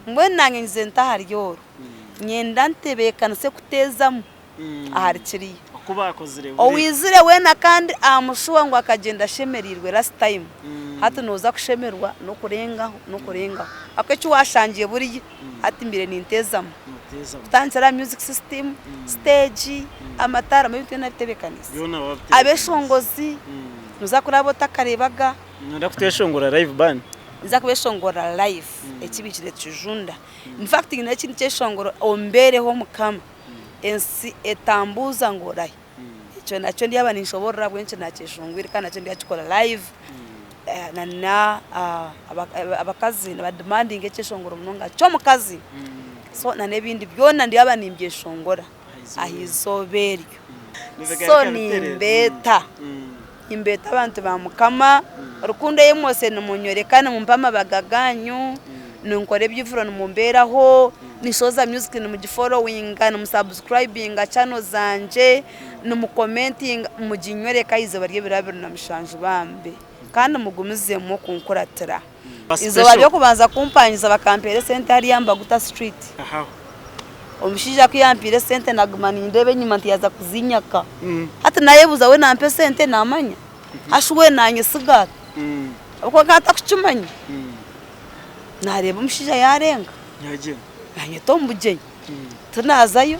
Mbwenu naanye ngize nta ahari oru, nyenda ntebeekanise kuteezamu ahari kiriya. Oku baakozire buri. Owaizire weena kandi am sure ngu akagyenda ashemereirwe last time, hati nooza kushemerwa n'okurengaho n'okurengaho. Ahabw'okuba eki waashangire buriya, hati mbaire ninteezamu. Nooteezamu. Kutandikira aha music system, stage, amataara, ebintu byona nabitebeekaniise. Byona waabitebeekaniise. Abeeshongozi, nooza kuraba otakareebaga. Nooyenda kutweshongora live band? Ninza kubeshongorera live ekibikire kijunda. In fact nyine ekindi kyeshongoro ombereho mukama ensi etambuuza ngu orahi. Ekyo nakyo ndyaba ninshoborora ahabw'enki nakyeshongwire kandi nakyo ndyakikora live. Na abakazi niba demandinga ekyeshongoro munonga ky'omukazi. So na n'ebindi byona ndyaba nimbyeshongora aha izooba eryo. So nimbeeta. Nimbeeta abantu ba Mukama, rukundo ei mwose nimunyoreka nimumpa amabaga gaanyu, ninkora ebyivuro nimumbeeraho, Nishoza Music nimugiforowinga, nimusubscribinga channel zangye, nimukomentinga, muginyoreke aha izooba ry'ebiro 27 bambi. Kandi mugumizemu okunkuratira. Eizooba ry'okubanza kumpangiza bakampeera esente hariya Mbaguta Street. Omushaija ku yampiire esente naguma nindeeba enyima nti yaaza kuzinyaka. Hati nayebuuza we nampa esente namanya? Hashi we nanyesiga ata? Ahabw'okuba nkaba ntakukimanya. Nareeba omushaija yarenga, yanyeta omu bugyenyi, tinazayo,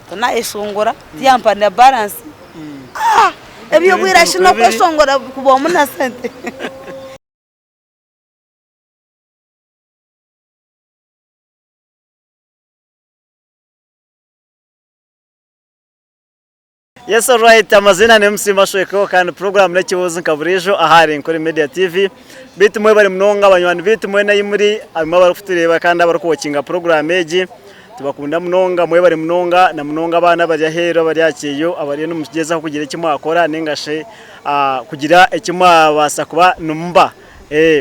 tinayeshongora, tiyampa na balance. Eby'obwire shi n'okweshongora kubamu na sente. Yes alright amazina ni MC Mashweko kandi program n'ekibuuzo nka buriijo ahari Nkore Media TV beitu mwebare munonga banywani beitu mwena ahi muri abamwe abarikutureeba kandi abarikuwokinga program egi tubakunda munonga mwebare munonga na munonga abaana abari aheeru abari aha kyeyo abariyo nimugyezaho kugira eki mwakora ninga shi kugira eki mwabaasa kuba nimuba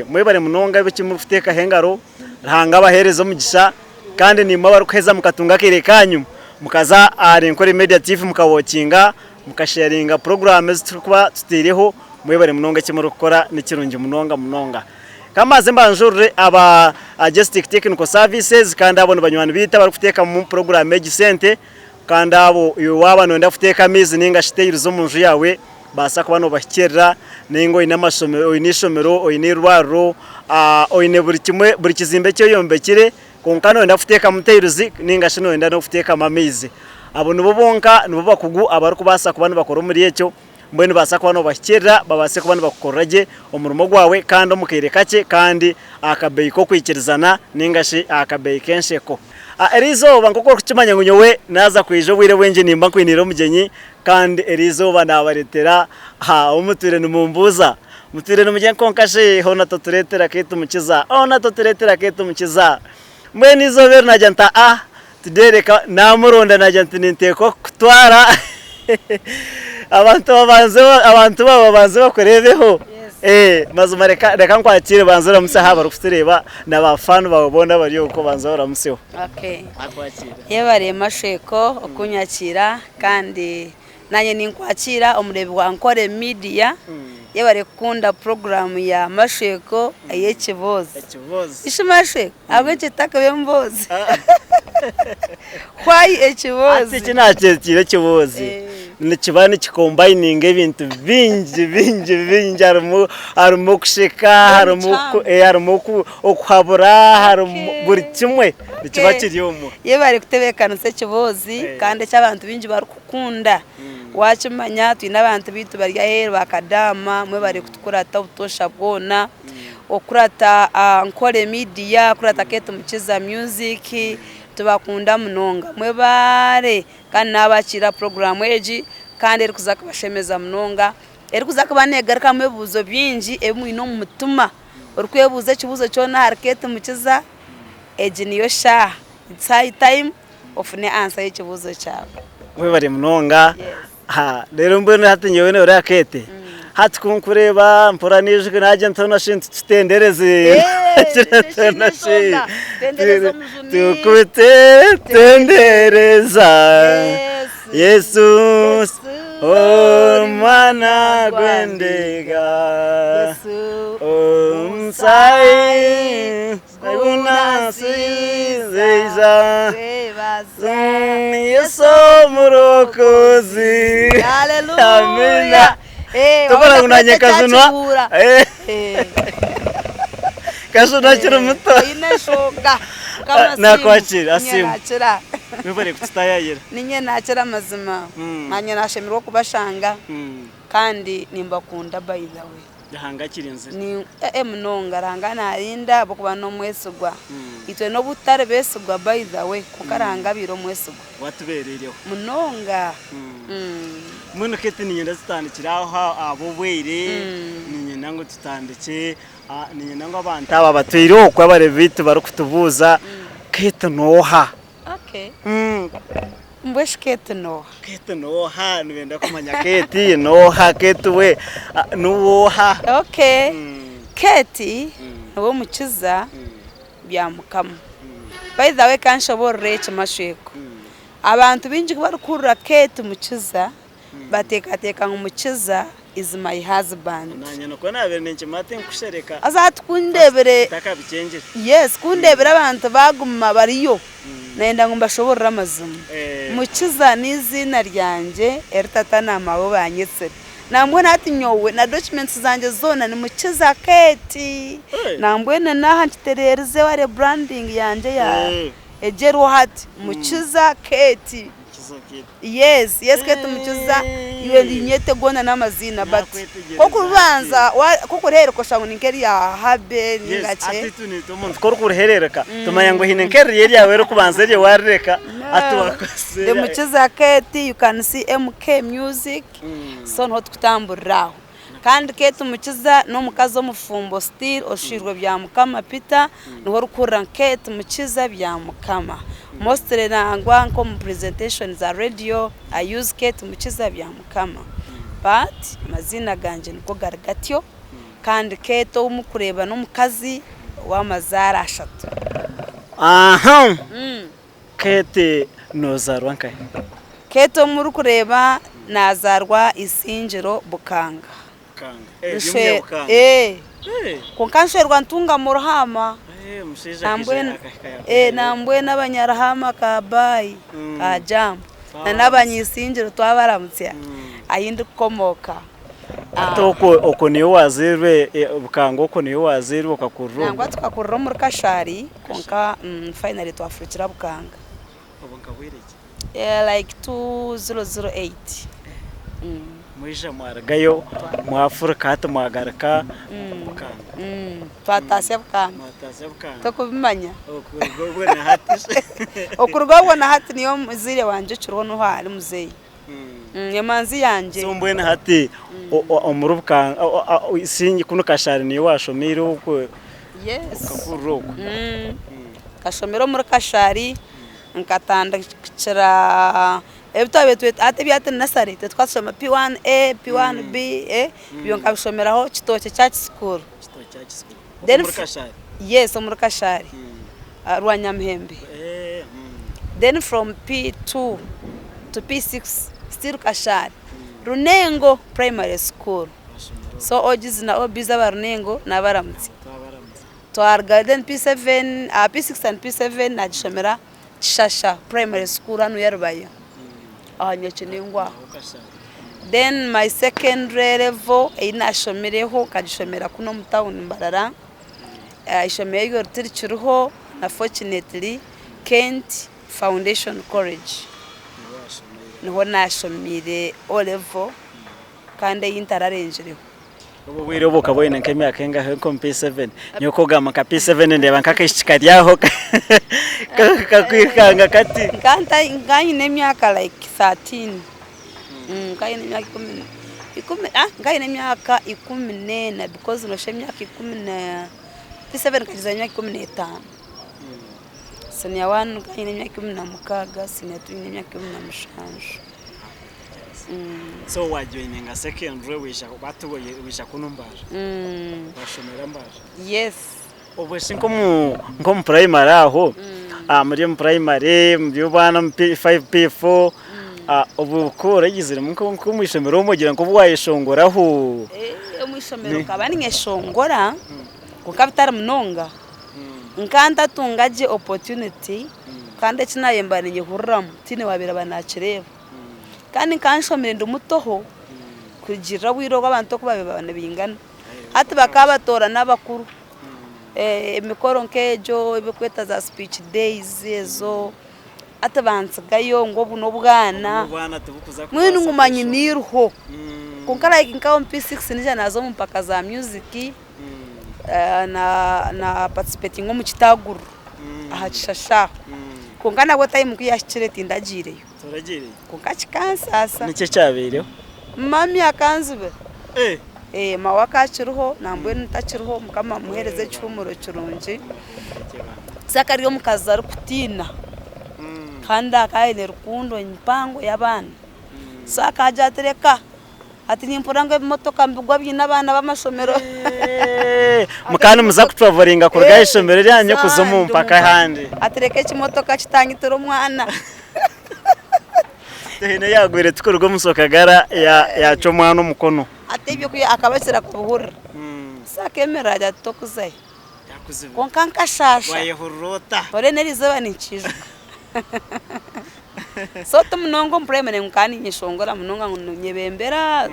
Mwebare munonga eki murikuteekaho engaro, Ruhanga abaheereze omugisha kandi naimwe abarikuheeza mukatunga akaire kaanyu mukaza ahari Nkore Media TV mukawokinga, mukasheyaringa puroguraamu ezi turikuba tutaireho, mwebare munonga eki murikukora nikirungi munonga munonga. Ka mbanze mbanjurire aba Jestic Technical Services kandi abo ni banywani baitu abarikuteekamu puroguraamu egi sente Kandi abo iwe waaba nooyenda kuteeka amaizi nainga shi tayiruzi omu nju yaawe, baasa kuba noobahikiirira, nainga oine amashomero, oine eishomero, oine eirwariro, oine buri kimwe, buri kizimbe eki oyombekire, kwonka nooyenda kuteekamu tayiruzi nainga shi nooyenda n'okuteekamu amaizi. Abo nibo bonka, nibo bakugu abarikubaasa kuba nibakora omuri ekyo. Mbwenu nibaasa kuba noobahikiirira babaase kuba nibakukorera gye omurimo gwawe kandi omu kaire kakye kandi aha kabeeyi k'okwikirizana nainga shi aha kabeeyi k'ensheko. Eri izooba nk'oku orikukimanya ngu nyowe naaza kwija obwire bwingi nimba nkwiniire omugyenyi kandi eri izooba naabareetera ou mutwire nimumbuuza. Mutwire nimugira ngu kwonka shi hoona totureetera Keitumukiza, hoona totureetera Keitumukiza. Mbwenu eizooba eri naagira nti aa Today reka namuronda nagira nti ninteekwa kukutwara abantu babanze abantu bawe babanze bakureebeho eh mazima reka reka nkwakiire banza oramuse aha abarikutureeba na ba fan bawe boona abari okwo banza oramuseho. Okay. Yebare Mashweko okunyakiira kandi Naanye ninkwakiira omureebi wa Nkore Media, yebare kukunda puroguraamu ya Mashweko ey'ekiboozi. Ishi Mashweko, ahabw'enki etakuba emboozi? Why ekiboozi? Hati eki nakyetiire ekiboozi nikiba nikikombayininga ebintu bingi bingi bingi harimu harimu okusheka harimu harimu okuhabura harimu buri kimwe nikiba kiri omwo. Yebare kutebeekanisa ekiboozi kandi eki abantu baingi barikukunda. Kunda. Waakimanya twine abantu baitu bari aheeru ba kadaama mwebare kutukurata obutoosha bwona, okukurata Nkore Media, okukurata Kate Mukiza Music, tubakunda munonga. Mwebaare kandi naabakiira aha puroguraamu egi kandi erikuza kubashemeza munonga, erikuza kuba neegarukamu ebibuuzo bingi ebi mwine omu mutima. Orikwebuuza ekibuuzo kyona ahari Kate Mukiza, egi niyo shaaha, it's high time. Ofune ansa y'ekibuuzo kyawe. Webare munonga. Ha, reero mbwenu hati nyowe noreeba Kate, hati ku nkureeba mpurira naijuka nagira nti hoona shi nitutendereze. Ekyo shi n'enshonga. Tendereza omujuni. Tukute tendereza Yesu omwana gw'endiga omusaayi gunasiire. Zeija. Twebaza. Yesu omurokozi. Haleluya. Amina. Eh, Tokora wabona ngu nanye kureta kajunwa. kyakibuura. Eh, Eh, Kajunwa akiri muto. Oine enshonga. Mukama asiimwe. Nakwakira, Ninye asiimwe. nakira. Webare kututayayira. Ninye nakira amazima. Nanye nashemererwa okubashanga kandi nimbakunda by the way. Ruhanga akirinzire. Ni eh munonga Ruhanga narinda ahabw'okuba n'omwesigwa. Itwe n'obu tutari besigwa by the way kwonka Ruhanga abaire omwesigwa. Watubereireho. Munonga. Mbwenu Kate niinyenda tutandikire aho ahabw'obwire, niinyenda ngu tutandikye, niinyenda ngu abantu aba abatwire okwo abareebi baitu barikutubuuza Kate n'oha? Okay. Mbwenu shi Kate n'oha? Kate n'oha? Nibenda kumanya Kate n'oha? Kate we niwe oha? Okay. Kate niwe mukiza bya Mukama. By the way ka nshoboorore eki Mashweko. Abantu baingi ku barikuhurira Kate Mukiza, bateekateeka ngu Mukiza is my husband. Naanye nikwo naabaire ninkimanya tinkushereka. Haza hati ku ndeebire, Ntakabikyengire. yes, ku ndeebire abantu baaguma bariyo, nayenda ngu mbashoboorore amazima. Mukiza n'eiziina ryangye eri tata na maawe baanyetsire. Nambwenu hati nyowe na documents zangye zoona ni Mukiza Kate. Nambwenu n'aha nkitereerize hariyo branding yangye ya Egyo eriho hati Mukiza Kate. Yes, yes Kate Mukiza iwe niinyete goona n'amaziina but k'okubanza k'okureebereka oshusha ngu ni nk'erya hubby ninga ki. Hati itwe nitwe omuntu ku orikurihereereka tumanya ngu haine nk'eriri eryawe erikubanza eryo waarireka hati wakozesa The Mukiza Kate you can see MK music so niho tukutamburira aho. Kandi Kate Mukiza n'omukazi omufumbo still oshwirwe Byamukama Peter niwe orikuhurira ngu Kate Mukiza Byamukama. Mostly nangwa nk'omu presentation za radio I use Kate Mukiza Byamukama but amaziina gangye nikwo gari gatyo kandi Kate ou murikureeba n'omukazi ow'amazaara ashatu. Aha! Kate nozaarwa nkahi? Kate ou murikureeba nazaarwa Isingiro Bukanga. Bukanga. Eh, ori omunyabukanga. Eh. Kwonka nshwerwa Ntungamo Ruhaama. Eh, omushaija akaija akahika yakureeba. Eh, nambwenu abanyaruhaama ka bye, ka jam. Na n'abanyaisingiro twabaramutsya ahi ndikukomooka. Hati okwo okwo niyo wazairwe Bukanga okwo niyo wazairwe okakurira okwo? Nangwa tukakurira omuri Kashari kwonka finally twafurukira Bukanga. Obwo nka bwire ki? Like 2008. Mwaija mwarugayo mwafuruka hati mwagaruka Bukanga. Twatasya Bukanga. Mwatasya Bukanga. Tokubimanya. Okuruga obwo na hati. Okuruga obwo na hati niyo muzaire wangye okiriho niho ari muzeeyi. Emanzi yangye. So mbwenu hati omuri Bukanga kunu Kashari niyo washomeire okwo okakurira okwo? Nkashomera omuri Kashari nkatandikira ebi twabaire tweta hati ebi hati ni nasare itwe tukaba tushoma P1A, P1B ebyo nkabishomeraho Kitookye Church School. Then Omuri Kashari? Yes omuri Kashari Rwanyamuhembe. Then from P2 to P6 still Kashari Runengo primary school. So OGs na OBs aba Runengo nabaramutsya. Twaruga then P7, P6 and P7 nagishomera Kishasha primary school hanuya Rubaya aha Nyakiningwa aho. Then my secondary level ei nashomireho nkagishomera kunu omu town Mbarara, eishomero eryo tirikiriho unfortunately Kent Foundation College niho nashomiire O level kandi ei ntararengireho. Obwo obwire obwo okaba oine nk'emyaka engahi nk'omu P7? Nyowe ku ogamba nka P7 ndeeba nk'akaishiki kari aho kakwikanga kati. Nka nyine emyaka like 13, nka nyine emyaka ikumi, nka nyine emyaka 14 because noshusha emyaka ikumi na, P7 nkagiza emyaka 15. Senior one nka nyine emyaka 16, senior two nyine emyaka 17. So wajoininga secondary waija hati waija kunu Mbarara washomera Mbarara? Yes. Obwe shi nk'omu nk'omu primary aho muri omu primary muri obwana omu P5 P4 obwo okaba oragiziremu nk'omu ishomero omwo ogira nk'obu wayeshongoraho? Omu ishomero nkaba ninyeshongora kwonka bitari munonga. Nka ntatunga gye opportunity kandi eki naayemba ninyehuriramu tihaine owaabaire aba naakireeba. Kandi nka nshomire ndi mutoho kurugiirira obwire obu abantu oku baabaire baba nibaingana. Hati bakaba batoorana abakuru, emikoro nk'egyo ebi barikweta za speech days ezo, hati bantsigayo ngu obu n'obwana, mbwenu nguma nyine eiriho. Kwonka like nka omu P6 naija naaza omu mpaka za music, na participatinga omu kitaaguriro aha kishasha aho. Kwonka nabwo time ku yaahikire tindagiireyo. Kwonka kikansaasa. Niki ekyabaireho? Mummy akanzibira. Maawe akakiriho nambwenu takiriho Mukama amuhereze ekihuumuro kirungi. Isaac ari omukazi arikutiina kandi akaba aine rukundo mpango y'abaana. So akagira ati reka ati nimpurira ngu ebimotoka nibigwa biine abaana b'amashomero. Mukaba nimuza kutravoringa kuruga aha ishomero ryanyu kuza omu mpaka ahandi. Ati reka ekimotoka kitanyitira omwana. Tihaine eyaagwire tikuruga omu Sokagara yaacwa omwana omukono. Hati ebyo ku akaba akira kubihurira. So akeemerera agira ati tokuzayo. Kwonka nkashaasha. Waayehurira ota? Ore n'erizooba ninkiijuka. So ti munonga omu primary ngu nkaba ninyeshongora munonga ngu ninyebembera,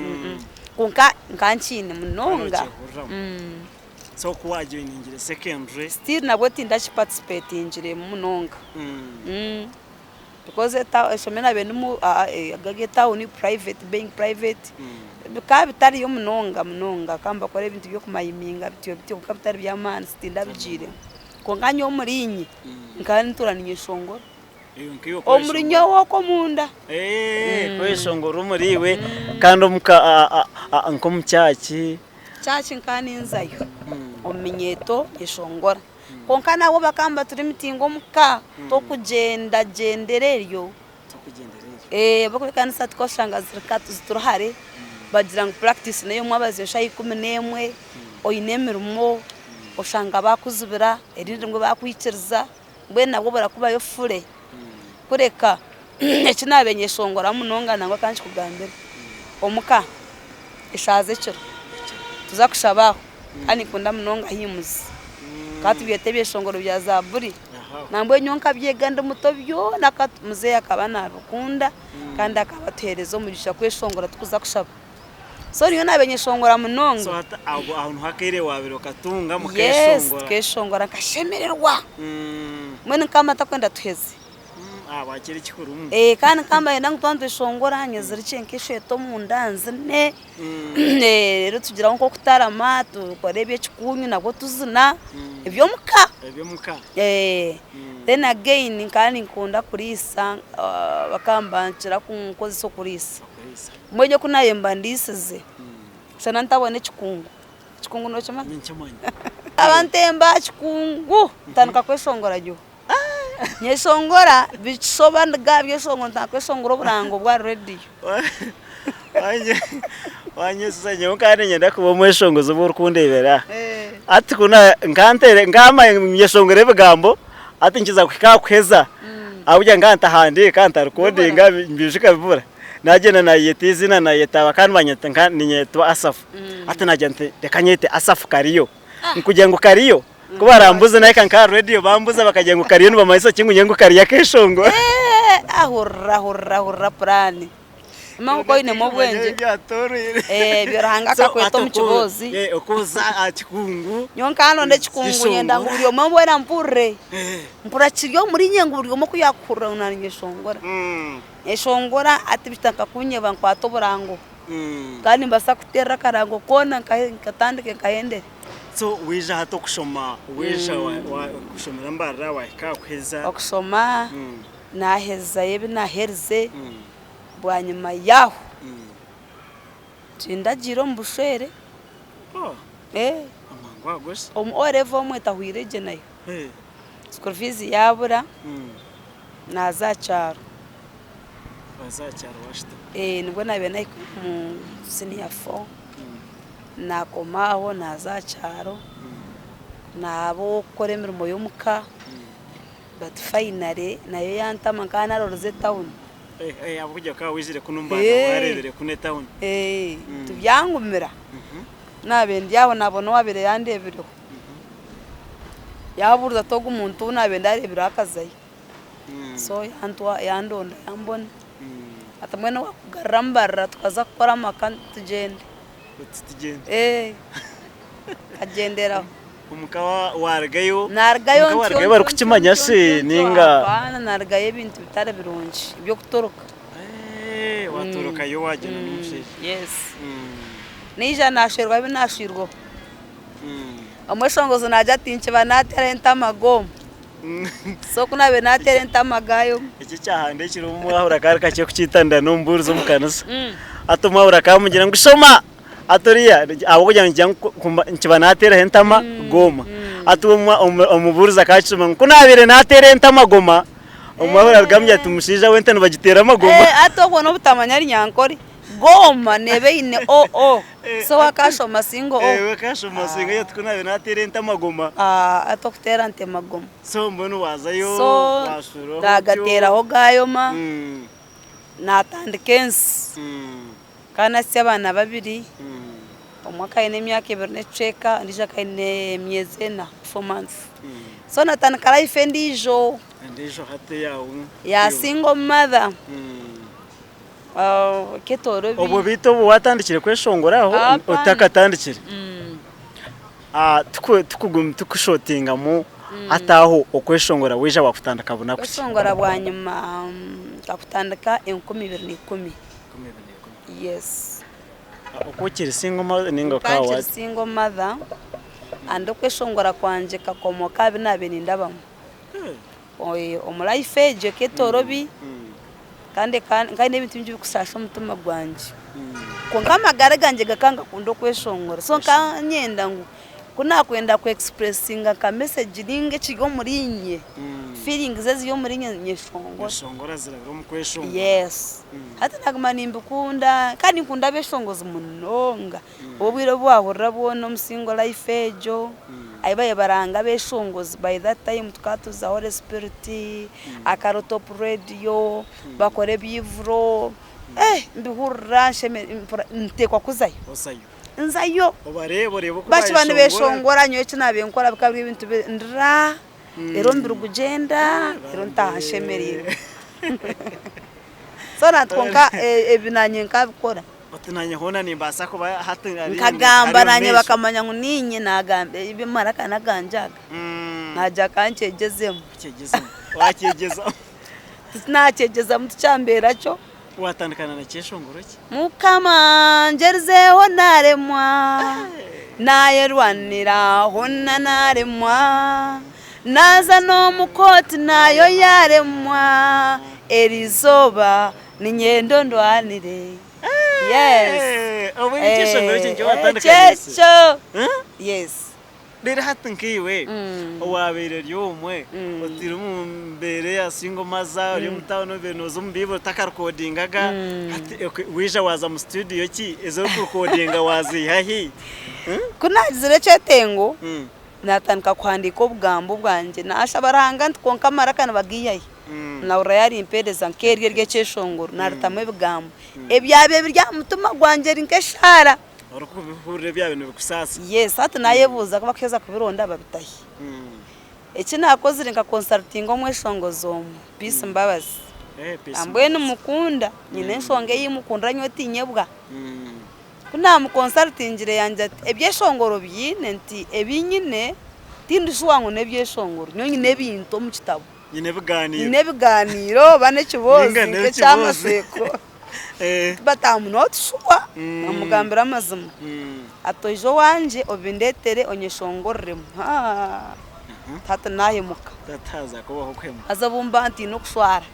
kwonka nkaba nkiine munonga. So ku waajoiningire secondary. Still nabwo tindakiparticipatingiremu munonga. Because eishomero naabaire ndimu ag'etauni private being private bikaba bitariyo munonga munonga bakaba nibakora ebintu by'okumayiminga bityo bityo kwonka bitari by'amaani tindabigiiremu. Kwonka nyowe omuriinye nkaba nituura ninyeshongora omuri nyowe okwo omunda. Kweshongora omuriiwe kandi omuka nk'omu kyaki. Kyaki nkaba ninzayo omu minyeeto nyeshongora. Kwonka nabwo bakaba nibaturimitinga omu ka tokugyendagyenderera eryo. Ahabw'okuba ekanisa tukashanga zituri hare, bagira ngu practice n'ey'omwabazyo shaaha 11, oine emirimo, oshanga baakuzibira, erindi rimwe baakwikiriza, mbwenu nabwo burakubayo fure. Kureka eki naabaire nyeshongora munonga nangwa ka nkikugambire, omuka eshaaha z'ekiro tuza kushaba aho kandi ninkunda munonga hymns ka tubyete ebyeshongoro bya zaaburi nambwenu nyowe nkabyega ndi muto byona muzeeyi akaba naabikunda kandi akaba atuheereza omugisha kweshongora turikuza kushaba. So nyowe naabaire nyeshongora munonga. So hati aho aho niho akaire waabaire okatunga Yes, mukeshongora. tukeshongora nkashemererwa. Mbwenu nkaba ntakwenda tuheze. Ah, wakira ekikuru. Eh, kandi nkaba mba nenda ngu twaba nitweshongora nyezirikye nk'eshweta omunda nzine. Eh, reero tugiraho nk'okutarama tukore eby'ekikunyu nabwo tuzina eby'omuka. Eby'omuka. Eh, then again nkaba ninkunda kuriisa bakaba nibankira kunkozesa okuriisa. Mbwenu ku naayemba ndiisize, shana ntabona ekikungu. Ekikungu nookimanya? Ninkimanya. Naaba ntemba aha kikungu, ntandika kweshongora nyowe. Nyeshongora bikishoba ndiga aha byeshongoro ntandika kweshongora oburango bw'aha rediyo. Wanyesiza nyowe nkaba niinyenda kuba omweshongozi obu orikundeebera. Hati ku nkanteire nkamanya ngu nyeshongora ebigambo, hati nkiza kuhika aha kuheza, ahabw'okugira ngu nkaba ntahandiika, ntarikodinga mbijuka bibura. Nagyenda nayeyeta eiziina nayeta bakaba nibanyeta nka ninyetwa Asafu. Hati nagira nti reka nyeyete Asafu Kariyo. Nkugira ngu Kariyo ku barambuze nahika nka aha rediyo bambuza bakagira ngu Kariyo nibamanyisa ki ngu nyowe ngu Kariyo akeshongora. Ahurira ahurira ahurira puraani. Manya oku oinemu obwengye. Ebyo Ruhanga akakweta omu kiboozi. Okuza aha kikungu. Nyowe nkaba ndonda ekikungu nyenda ngu buri omwe mbwenu ampurire. Mpurira kiri omuriinye ngu buri omwe ku yaakuhurira ngu naanyeshongora. Nyeshongora hati bitandika kunyeba nkwata oburango kandi nimbaasa kuteerera akarango koona nkatandike nkahendere. So waija hati okushoma waija kushomera Mbarara wahika aha kuheza. Okushoma naahezayo ebi naaherize bwanyima yaaho tindagiire omu bushwere. Amangu ago shi? Omu O level omwe etahwire gye nayo. School fees yaabura naaza aha kyaro. Waaza aha kyaro waashutama. Nibwo naabaire naahika omu siniya fo, naakoma aho naaza aha kyaro, naaba ow'okukora emirimo y'omuka but finally nayo yantama nkaba naarorize etawuni. Ahabw'okugira okaba waizire kunu Mbarara waareebire kunu etawuni. Tibyangumira, naabaire ndi aho naabona owaabaire yandeebireho. Yaabuuriza ati ogu muntu ou naabaire ndaareebireho akazayo. So yandonda yambona. Ati mbwenu waakugarura mbarira tukaza kukora amaka tugyende. Nkagyenderaho. Omuka waarugayo? Naarugayo Omuka ntyo waarugayo ntyo barikukimanya ntyo shi ntyo ntyo ninga? Apaana naarugayo ebintu bitari birungi eby'okutoroka. Waatorokayo waagyenda n'omushaija. Yes. Naija naashwerwa bi naashwirweho. Omweshongozi naagira ati nkiba naateera entama g'omu. So ku naabaire naateera entama gaayo. Eki ekyahandiikirwe omwahura kaari kakye kukiitanira n'omubuurizi omu kanisa. Hati omwahura akamugira ngu shoma! Hati oriya ahabw'okugira ngu nikigira ngu nkiba naateeraho entama gooma. Hati we omubuurizi akakishoma ngu ku naabaire naateera entama goma, omwahura aruga amugira ati mushaija we ente nibagiteera amagoma. Hati obwo n'obutamanya Runyankore. Gooma neeba eine o o. So we akashoma single o. We akashoma single ati ku naabaire naateera ente amagoma. Hati okuteera nte magoma. So mbwenu waazayo So waashuuraho otyo. naagateeraho gaayoma, naatandika ensi. Kandi nahitsya abaana babiri, omwe akaba aine emyaka ebiri n'ekicweka ondiijo akaba aine emyezi ena, four months. So natandika life endiijo Endiijo hati eyaawe. ya single mother. Ketorobi. Obwo beitu obu waatandikire kweshongora aho Hapana. otakatandikire? Tukushotingamu hati aho okweshongora waija wakutandika bunaku ki? Okweshongora bwanyima nkakutandika 2010. Yes. Oku okiri single mother ninga Nkaba okaba nkiri wa. single mother and okweshongora kwangye kakomoka aha bi naabaire nindabamu. Omu life egyo ekaba etorobi kandi ekaba eine ebintu bingi ebirikusaasa omutima gwangye. Kwonka amagara gangye gakaba nigakunda okweshongora so nkaba nyenda ngu ku naakwenda ku expressinga nka message ninga ekiri omuriinye, feelings eziri omuriinye nyeshongore. Nyeshongora zirabira omu kweshongora. Yes. Hati naguma nimbikunda kandi ninkunda abeshongozi munonga. Obwire obu wahurira bwona omu single life egyo, ahi baabaire baranga abeshongozi by that time tukaba tuza Holy Spirit, Akaro Top Radio, bakora ebyivuro, eh mbihurira mpurira nteekwa kuzayo. Ozayo. Nzayo. Obareeba oreeba oku Bakiba bayeshongora. nibeshongora nyowe eki naabaire nkora bikaba biri ebintu ndira, reero omubiri gugyenda, reero ntaaha nshemereirwe. So nati kwonka ebi naanye nkabikora. Oti naanye hoona nimbaasa kuba hati Nkagamba naanye bakamanya ngu niinye naagamba ebi amaraka n'agangye aga. Naagira ka nkyegyezemu. Wakyegyezamu. Wakyegyezamu. Tinakyegyezamu tikyambeera kyo. Watandikana na kyeshongoro ki? Mukama ngyerizeho naaremwa, naayerwanira hoona naaremwa, naaza n'omu kooti nayo yaaremwa, eri izooba niinyenda ondwanire. Yes. Obwo ekyeshongoro ekyo nikyo waatandikaniise? Kyekyo. Yes. Reero hati nkaiwe owaabaire ori omwe otiire omu mbeera eya single mother ori omu town obaire nooza omu biibo otakarekodingaga hati waija waaza mu studio ki ez'orikurekodinga waaziiha hi? Ku naagizire ekyetengo, naatandika kuhandiika obugambo bwangye naashaba Ruhanga nti kwonka amaraka nibagaiha hi? Naahurira yaarimpeereza nk'eryo ery'ekyeshongoro naaritamu ebigambo ebyabaire biri aha mutima gwangye eri nk'eshaara. Orikubihurira ebyabaire nibikusaasa. Yes, hati naayebuuza ku bakuheeza kubironda babita hi? Eki naakozire nka consultinga omweshongozi omwe, Peace Mbabazi. Mbwenu mukunda, nyine enshonga ei mukundira nyowe tinyebwa. Ku naamukonsarutingire yangira ati, Ebyeshongoro obiine? Nti, Ebi nyine tindi shuwa ngu n'ebyeshongoro, nyowe nyine ebintu omu kitabo. Nyine ebigaaniiro. Nyine ebigaaniiro oba n'ekiboozi Ninga n'ekiboozi. nk'eky'amaseko. Bataamu nootushuba? Namugambira amazima. Ati oije owangye obindeetere onyeshongoreremu. Haa! Hati naahemuka. Hati haaza kubaho okuhemuka. Haza obu mba ntiine okushwara.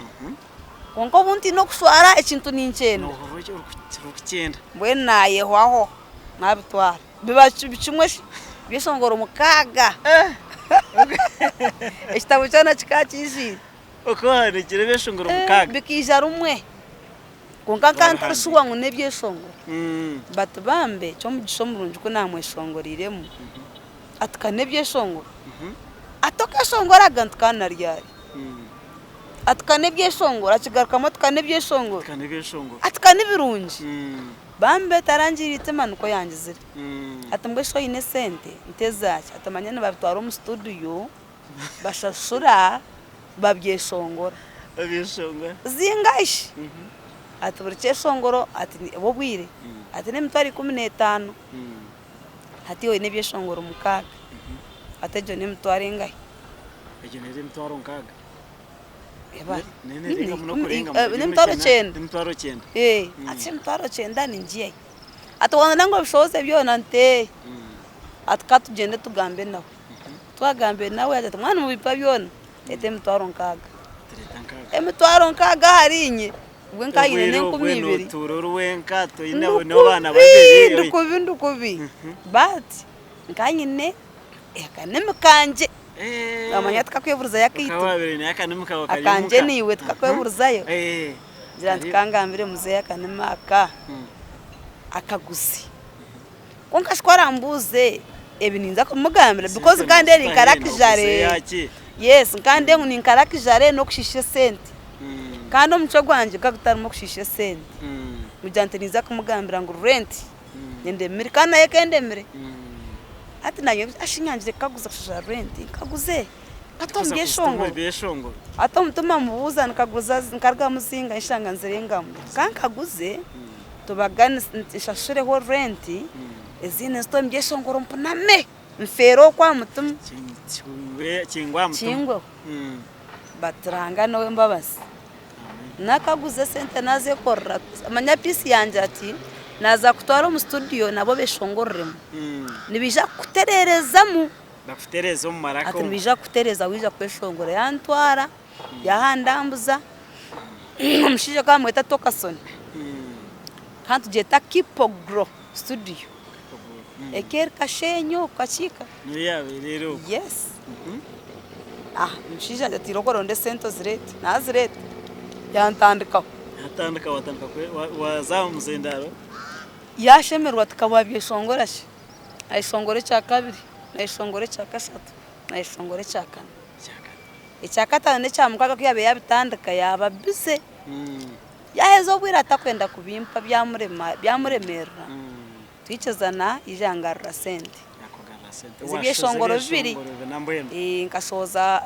Kwonka obu ntiine okushwara ekintu ninkyenda. Noohurira orikukyenda. Mbwenu naayehwaho naabitwara. Biba kimwe shi ebyeshongoro mukaaga. Ekitabo kyona kikaba kiijwire. Okaba ohandiikire ebyeshongoro mukaaga? Bikaija rumwe. Kwonka nkaba ntari shuwa ngu n'ebyeshongoro. But bambe eky'omugisha omurungi ku naamweshongoreiremu, ati ka n'ebyeshongoro. Ati okeshongoraga? Nti ka na ryari. Ati ka n'ebyeshongoro, akigarukamu ati ka n'ebyeshongoro. Ati ka ni birungi. Bambe tarangiire eitima nikwo yangizire. Ati mbwenu shi oine esente? Nti ezaaki? Ati manya nibabitwara omu studio. Bashashura babyeshongora. Babyeshongora. Zingahi? Ati buri kyeshongoro ati obwire ati n'emitwaro 15. Hati oine ebyeshongoro 6 hati egyo n'emitwaro engahi? Egyo neeri emitwaro 6. Eba N'emitwaro 9. N'emitwaro 9. Ati emitwaro 9 ningiiha? Ati waaba ngu obishohoze byona nti ati ka tugyende tugambe nawe. Twagambire nawe yaagira ati mbwenu mubimpa byona reeta emitwaro 6. Emitwaro 6 ahariinye obwe nkaba nyine n'enkumi ibiri. Ndi kubi ndi kubi ndi kubi but nkaba nyine akanimi kangye noomanya tikakweburizayo akaitu akangye naiwe tikakweburizayo ngira nti kangambire muzeeyi akanimi aka akaguzi. Kwonka shi ku arambuuze ebi ninza kumugambira because kandi eri nka luxury yes kandi ngu ni nka luxury n'okushiisha esente kandi omucwe gwangye gukaba gutarimu okushiisha esente nkugira nti ninza kumugambira ngu rent endemire kandi nayo eka endemire hati nanye shi nyangire kukaguza kushashura rent nkaguze hati omu byeshongoro hati omutima mubuuza nkaguza nkarugamu zingahi nshanga nizirengamu ka nkaguze. Tubagane nshashureho rent ezindi nzite omu byeshongoro mpuname nfeere okwo aha mutima kingweho but Ruhanga n'ow'embabazi nakaguza esente nazekorera manya peace yangye ati naza kutwara omu studio nabo beshongoreremu nibaija kukutereerezamu ati nibaija kukutereeza waija kweshongora yantwara Yahandambuza omushaija ku bamweta Tokason kandi tugyeta Kipogro studio eka eri Kashenyi okwo Kakiika. Yes. Omushaija agira ati irooko oronde esente ozireete, nazireeta yantandikaho. Yashemererwa ati ka wabyeshongora shi, nayeshongora ekyakabiri, nayeshongora ekyakashatu, nayeshongora ekyakana. Ekyakataano n'ekyamukaaga ku yaabaire yaabitandika yaaba bize, yaaheza obwire atakwenda kubimpa byamuremeerera, twikirizana yaija yangarurira sente. Ezi ebyeshongoro bibiri nkashohoza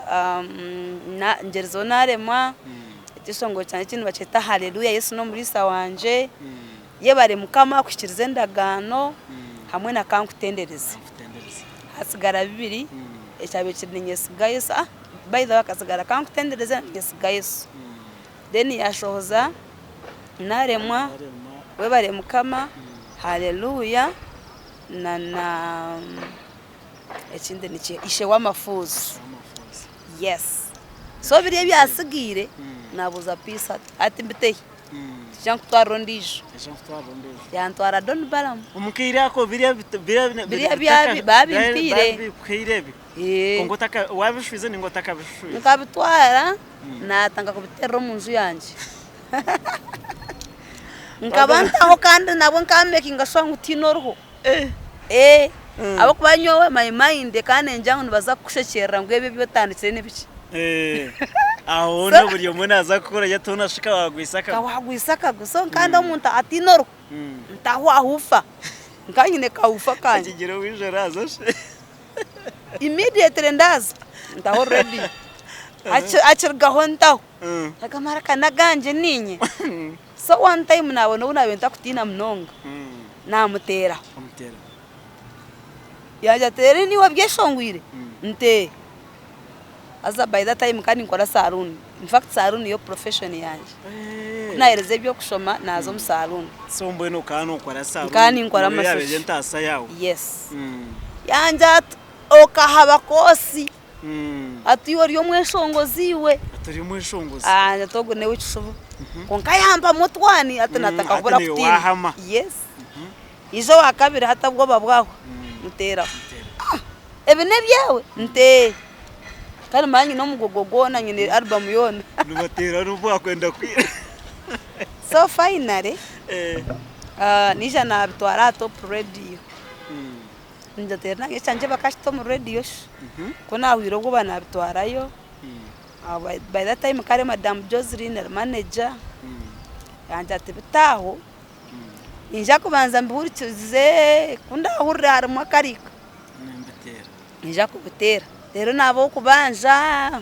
ngyerizeho naaremwa, ekyeshongoro kyangye ekindi nibakyeta Haleluya Yesu n'omuriisa wangye, Yebare Mukama kuhikiiriza endagaano hamwe na Kankutendereze. Hatsigara bibiri, ekyabaire kiri Ninyesiga Yesu, ah by the way hakasigara Kankutendereze na Ninyesiga Yesu. Then yashohoza Naremwa, Webare Mukama, Haleluya na na ekindi nikiha Ishe w'amafuuzi. Yes. So biri ebyatsigaire nabuuza Peace ati mbitehi? Nija nkutwarira ondiijo. Yantwara Don Balaam. Omu kaire ako biriya Biriya babimpiire. Babikuhaire ebi? Kwonka otaka wabishwize ninga otakabishwize? Nkabitwara natandika kubiterera omu nju yangye. Nkaba ntaho kandi nabwo nka makinga sure ngu tihaine oriho. Ahabw'okuba nyowe my mind ekaba nengira ngu nibaza kukushekyerera ngu ebi ebi otandikire nibiki. Aho hoona buri omwe naaza kukora ati hoona shi ka waagwisa akagwe. Ka waagwisa akagwe. So kandi omuntu ataine oruho, ntaho ahufa. Nka nyine kahufa kangye. Akigira owaija oraaza shi. Immediately ndaaza, ntaho ready. Akirugaho ntaho. Aga maraka n'agangye niinye. So one time naabona obu naabaire ntakutiina munonga, naamuteeraho. Yaagira ati reero niiwe obyeshongwire? Nti ee. Haza by that time nkaba ninkora saluuni, in fact saluuni niyo profession yangye. Ku naaherize eby'okushoma naaza omu saluuni. So mbwenu okaba nookora saluuni, Nkaba ninkora niyo yaabaire amashokye. entaasa yaawe? Yes. Yangira ati okahaba koosi. Ati iwe ori omweshongozi iwe. Ati ori omweshongozi. Ati ogu n'owekishuba. Kwonka yampamu otwani ati nataka Hati kubura naiwe kutiina. waahama. Yes. Ija owa kabiri hati obwoba bwahwa muteeraho. Ebi n'ebyawe? Nti ee. Kandi manya nyine omugogo gwona nyine album yoona. Nibateera n'obu wakwenda kwira. So finally, naija nabitwara aha Top Radio. Ningira nti ekyangye bakakita omu rediyo shi, ku naahwire obwoba naabitwarayo, by that time kare madam Joseline ari manager, yangira ati bite aho, niinyija kubanza mbihurikize ku ndaahurire harimu akariika, niinyija kubiteera. Reero naaba ow'okubanja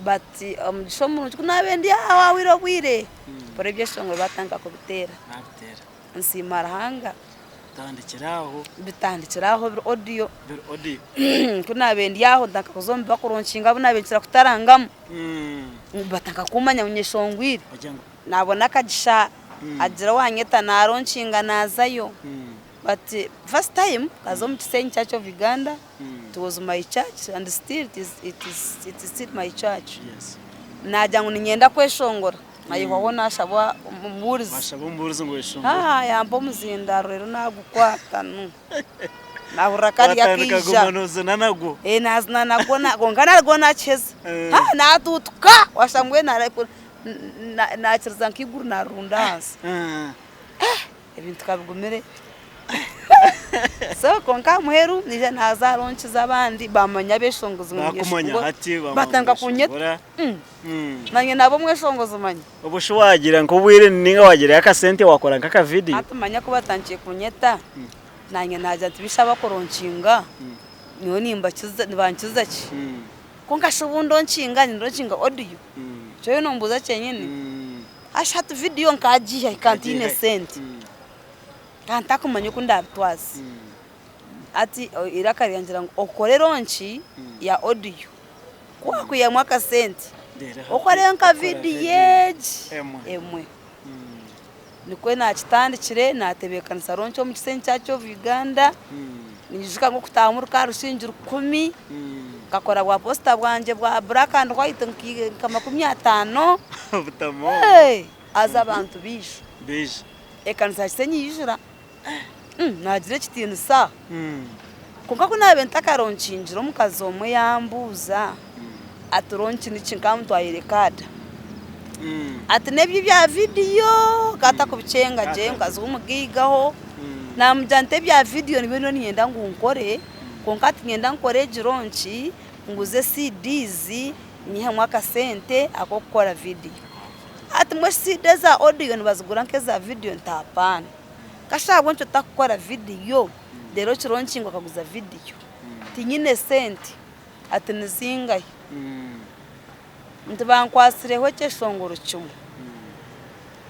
but omugisha omurungi ku naabaire ndi aho hahwire obwire, mpurira ebyeshongoro baatandika kubiteera. Baabiteera. Nsiima Ruhanga. Bitandikira aho. Bitandikira aho biri audio. Biri audio. Ku naabaire ndi aho ntandika kuza omu bakuronkinga abu naabaire nkira kutarangamu. Batandika kumanya ngu nyeshongwire. Bagira ngu. Naabona akagisha agira owaanyeta naaronkinga naazayo. But first time nkaza omu Kisenyi Church of Uganda, it was my church and still it is, it is, it is still my church. Yes. Naagira ngu niinyenda kweshongora, nayehwaho naashaba omubuurizi. Washaba omubuurizi ngu weshongore. Haa, yampa omuzindaaro reero naagukwata nu. Naahurira kariya Watandika kaija. guma noozina nagwo. Eh, naazina nagwo na kwonka nagwo naakiheza. Eh. Haa, naatuutuka waashusha mbwenu naakiriza nk'eiguru naarurunda ahansi. Eh. Ebintu ka bigumire. So kwonka aha muheru naija naaza ronkiza abandi baamanya abeshongozi ngu Baakumanya ninyeshongora. hati bamanya Batandika kunyeta. weshongora. Naanye naaba omweshongozi manya. Obwo shi waagira nk'obwire ninga waagirayo akasente waakora nk'akavidiyo? Hati manya ku batandikire kunyeta, naanye naagira nti bishi abakuronkinga nyowe nimbakiza nibankiza ki? Kwonka shi obu ndonkinga nindonkinga audio, nikyo oriyo nombuuza kyenyini? Hashi hati vidiyo nkagiihahi kandi tihaine sente, kandi ntakumanya oku ndabitwaze. Hati eiraka ryangira ngu okore ronki ya audio, ku wakwihamu akasente okore nka vidiyo egi emwe. Nikwo nakitandikire natebeekanisa ronki omu Kisenyi Church of Uganda, ninyijuka ngu okutaahamu rukaba ruri 10,000, nkakora bwa posita bwangye bwa black and white nka 50, haza abantu baija, ekanisa ya Kisenyi yaijura, naagira ekitiinisa. Kwonka ku naabaire ntakaronkingire omukazi omwe yambuuza ati ronki niki nkaba mutwariire kaada ati n'ebyo ebya vidiyo akaba atakubikyenga gye omukazi w'omugaigaho namugira nti ebya vidiyo nibyo ndiyo niinyenda ngu nkore kwonka tiinyenda nkore egi ronki nguze CDs nyihemu akasente ak'okukora vidiyo. Ati mbwenu shi CD eza odiyo nibazigura nk'eza vidiyo? Nti hapaana. Kasha ahabw'enki otakukora vidiyo reero kironki ngu okaguza vidiyo? Tinyine sente. Ati nizingahi? Nti bankwasireho ekyeshongoro kimwe.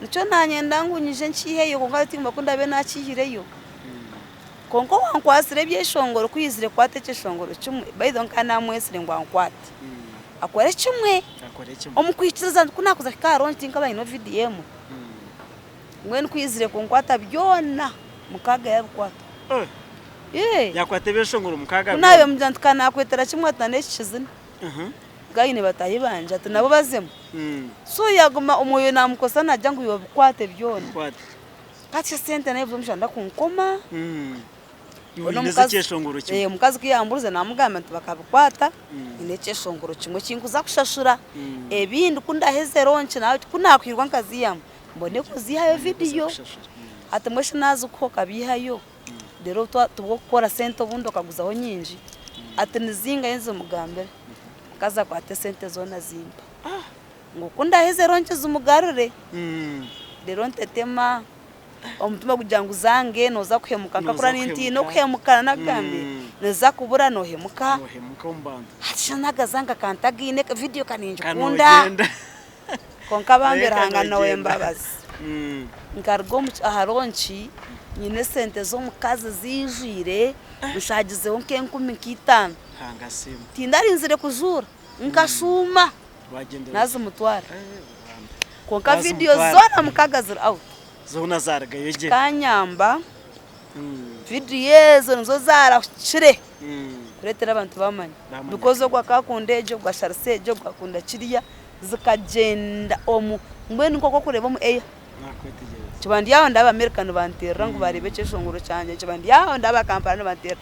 Nikyo nanyenda ngu nyije nkiiheyo kwonka tinkimanya ku ndaabe naakiihireyo. Kwonka owankwatsire ebyeshongoro ku yaizire kukwata ekyeshongoro kimwe, by the way nkaba naamwetsire ngu ankwate akore kimwe. Omu kwikiriza nti ku naakuza kuhika aha ronki tinkaba nyineho vidiyo emwe. Mbwenu ku yaizire kunkwata byona mukaaga yaabikwata. Yaakwata ebyeshongoro mukaaga Ku naabaire mugira nti ka naakwetera kimwe ati n'eki kizina. Nka aine bataahi bangye ati nabo bazemu. So yaaguma omwoyo naamukozesa naagira ngu iwe bikwate byona. Hati esente nayo buri omushana ndakunkoma. Iwe oine ekyeshongoro kimwe. Omukazi ku yambuurize namugamba nti bakabikwata nyine ekyeshongoro kimwe ekinkuza kushashura ebindi ku ndaheze ronki ku nakwirwa nkaziihamu mbone kuziihayo vidiyo. Hati mbwenu shi nazikuha okabiihayo reero tibwokukora sente obundi okaguzaho nyingi. Ati nizingahi nzimugambire omukazi akwata esente zoona azimpa ngu ku ndaheze ronki zimugarure reero ntetema. Omutima gugira ngu zange noza kuhemuka nkakura nintiina okuhemuka nagambire noza kubura nohemuka hati shi nagaza nka kantagaine vidiyo kaningikunda kwonka bambi Ruhanga nowembabazi nkaruga aha ronki nyine esente z'omukazi zijwire nshagizeho nk'enkumi nk'itaano tindarinzire kujuura nkashuuma nazimutwara kwonka vidiyo zoona mukaga ziri out. Zoona zarugayo gye. Kikanyamba vidiyo ezo nizo zarahukire kureetera abantu bamanya because ogwo akakunda egyo ogwo asharisa egyo ogwo akakunda kiriya zikagyenda omu mbwenu nk'oku orikureeba omu air. Nkiba ndi aho ndaba America nibanteerera ngu bareebe ekyeshongoro kyangye nkiba ndi aho ndaba Kampala nibanteerera.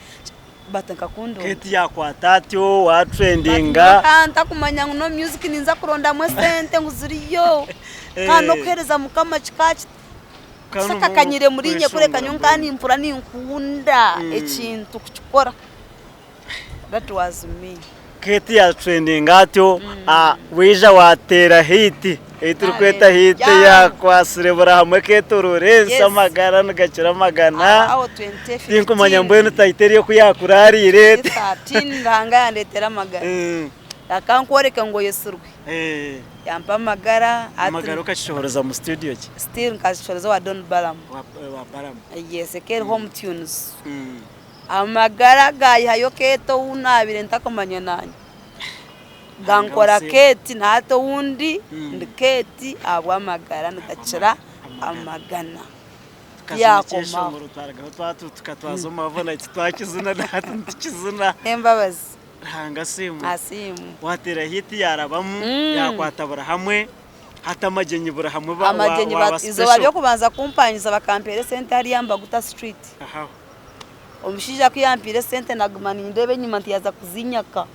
But nkakunda ogu. Kate yakwata atyo wa trendinga. But nyowe ntakumanya ngu no music ninza kurondamu esente ngu ziriyo. Kandi nokuhereza mukama kika kitakakanyire muri inye kureka nyowe nkaba nimpurira ninkunda ekintu kukikora. That was me. Kate ya trendinga atyo waija wateera hit. Ei turikweta hiiti eyakwasire buri hamwe eketoroora ensi Yes. amagara nigakira amagana. Aho 2015 Tinkumanya mbwenu title eri oku yaakuraariire. 2013 Ruhanga yandeetera amagara. Akankworeka ngu oyetsirwe. Yampa amagara. Amagara okakishohoreza mu studio ki? Still nkakishohoreza owa Don Balaam. Owa Balaam. Yes, eka eri Home Tunes. Amagara gaayihayo keeti ou naabaire ntakumanya naanye. Gankora keeti na hati ou ndi, ndi keeti ahabw'amagara nigakira amagana. Tiyaakomaho. N'embabazi. Ruhanga asiimwe. Asiimwe. Wateera hit yarabamu yakwata buri hamwe hati amagyenyi buri hamwe Amagyenyi waba izooba special. ry'okubanza kumpangisa bakampeera esente hariya Mbaguta street. Aha. Omushaija ku yampiire esente naguma nindeeba enyima nti yaaza kuzinyaka.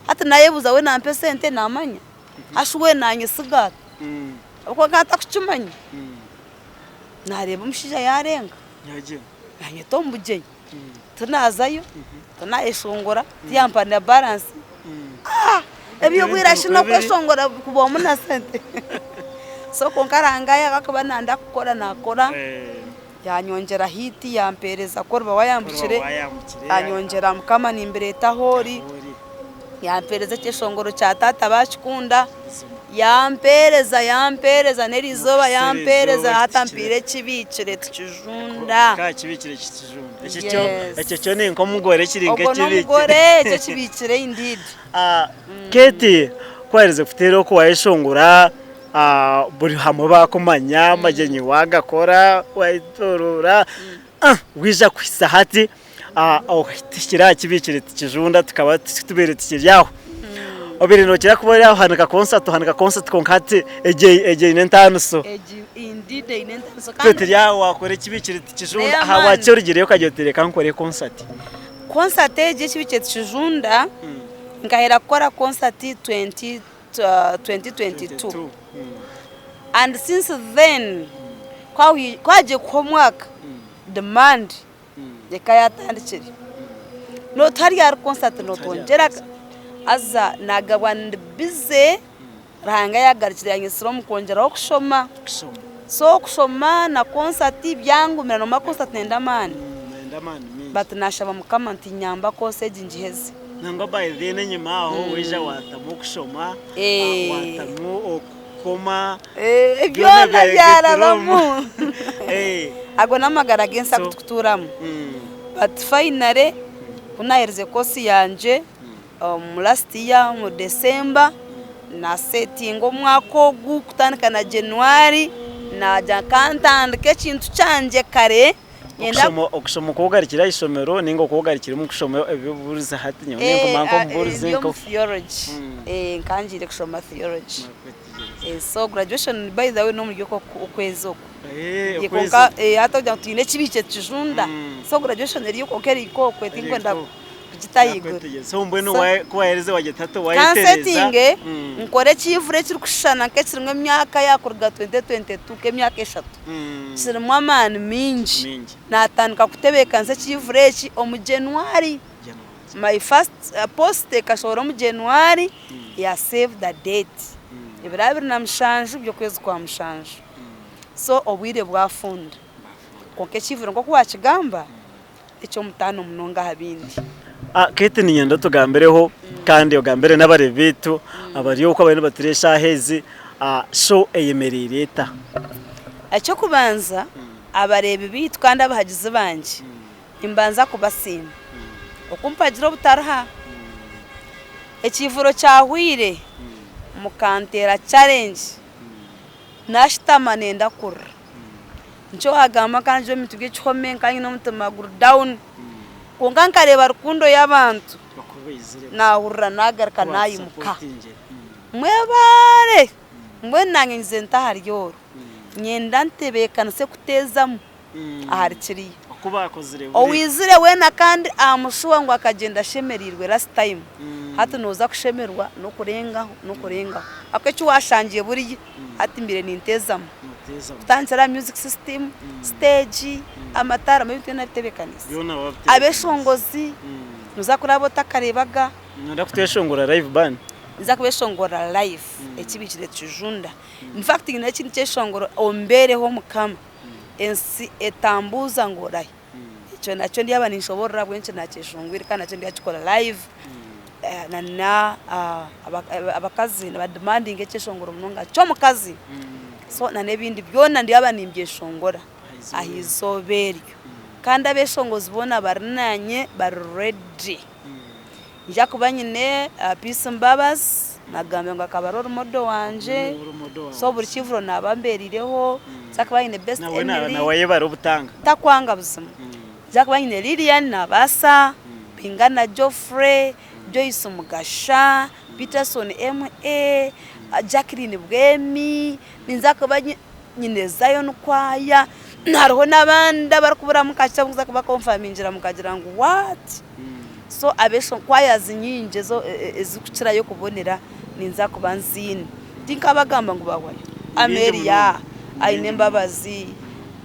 Hati nayebuuza we nampa esente namanya? Hashi we nanyesiga ata? Ahabw'okuba nkaba ntakukimanya. Nareeba omushaija yarenga yanyeta omu bugyenyi. Tinazayo, tinayeshongora, tiyampa na balance. Eby'obwire shi n'okweshongora kubamu na sente. So kwonka Ruhanga yaaba akuba nayenda kukora nakora, yanyongyera hit yampereza ku oriba wayambukire, yanyongyera Mukama nimbireeta ahoori, yampereza ekyeshongoro kya taata bakikunda, Yampeereza, yampeereza, n'erizooba yampeereza, hati ampiire ekibiikire tikijunda. Ka kibiikire kikijunda. Ekyo kyo Yes. ekyo kyo ni nk'omugore kiri Ogwo nk'ekibiikire. n'omugore ekyo ekibiikire indeed. Ah, Kate, ku waherize kuteera oku wayeshongora, ah, buri hamwe bakumanya, amagyenyi wagakora, wayetooroora, ah, waija kuhitsya hati, ah, ohikire aha kibiikire tikijunda tukaba tubaire tukiri aho. Obaire nookira kuba ori aho ohanika concert ohanika concert kwonka hati egi egi eine entaaniso. Egi indeed eine entaaniso Itwe kandi turi aho waakora ekibiikire tikijunda Neya ahabwaki amaani. orugireyo okagira oti reka nkore concert? Concert egi ekibiikire tikijunda nkahera kukora concert 2022 and since then ku hagiye kuhwa omwaka demand eka yatandikire. Notuha ryari concert notwongyera haza nagabwa ndi busy Ruhanga yagarukire yanyetsire omu kwongyeraho kushoma so okushoma na concert byangumira nomanya concert neyenda amaani but nashaba mukama nti nyamba course egi ngiheze. Nangwa by then enyima aho waija watamu okushoma, watamu okukoma. Byona byarabamu. Ago n'amagara g'ensi agu turikutuuramu. But finally ku naaherize course yangye omu last year omu December, naasetinga omwaka ogu kutandika na January, naagira kantandike ekintu kyangye kare. Okushoma okushoma okwogarukire aha ishomero ninga okwogarukire omu kushoma eby'obubuurizi hati nyowe ninkuma nk'omubuurizi Ndi omu theology nkaba ngiire kushoma theology so graduation by the way n'omuri oku okwezi oku kwonka hati okugira ngu twine ekibiikye tukijunda so graduation eriyo kwonka eri nk'okwe tinkwenda kugita ahaiguru. So mbwenu ku waherize wagira oti hati wayetereza. Kansetinge nkore ekivure ekirikushushana nk'ekirimu emyaka yakuruga 2022 nk'emyaka eshatu. Kirimu amaani maingi. Naatandika kutebeekanisa ekivure eki omu January. My first post ekashohora omu January ya save the date. Ebiro 27 by'okwezi kwa mushanju. So obwire bwafunda. Kwonka ekivure nk'oku waakigamba, n'eky'omutaano munonga aha bindi. Kate niinyenda otugambireho kandi ogambire n'abareebi baitu abari okwo abariyo nibatureeba eshaaha ezi, show eyemereire eta? Eky'okubanza abareebi baitu kandi abahagizi bangye nimbanza kubasiima okumpagira obutaruha. Ekiivuro kyahweire mukanteera challenge nashutama nenda kurira. Nikyo wagamba nkaba ndi omu bintu by'ekihome nkaba nyine omutima guri down kwonka nkareeba rukundo y'abantu nahurira nagaruka nayimuka. Mwebare! Mbwenu nanye ngize nta ahari oru, nyenda ntebeekanise kuteezamu ahari kiriya. Owaizire weena kandi am sure ngu akagyenda ashemereirwe last time, hati nooza kushemerwa n'okurengaho n'okurengaho ahabw'okuba eki waashangire buriya hati mbaire ninteezamu. Kutandikira aha music system, stage, amataara ebintu byona bitebeekaniise. Abeshongozi nooza kuraba otakareebaga. Nooyenda kutweshongora live band? Ninza kubeshongorera live ekibikire kijunda. In fact nyine ekindi kyeshongoro ombereho mukama ensi etambuuza ngu orahi. Ekyo nakyo ndyaba ninshoborora ahabw'enki nakyeshongwire kandi nakyo ndyakikora live. Na na abakazi nibadimandinga ekyeshongoro munonga ky'omukazi. So na n'ebindi byona ndyaba nimbyeshongora aha izooba eryo. Kandi abeshongozi boona bari naanye bari ready. Nija kuba nyine Peace Mbabazi, nagambire ngu akaba ari orumodo wangye, so buri kivuro naaba mbereireho, nija kuba nyine Best Emily, Nawe ayebare obutanga. Takwanga buzima. Nija kuba nyine Lilian Nabaasa, Bingana Geoffrey, Joyce Mugasha, Peterson MA, Jacqueline Bwemi, ninza kuba nyine Zion Choir, hariho n'abandi abarikuburamu kakye abu nkuza kubakonfamingira mukagira ngu what? So abesho choirs nyingi ezikukirayo kubonera ninza kuba nziine. Tinkabagamba ngu bahwayo. Amelia, aine embabazi,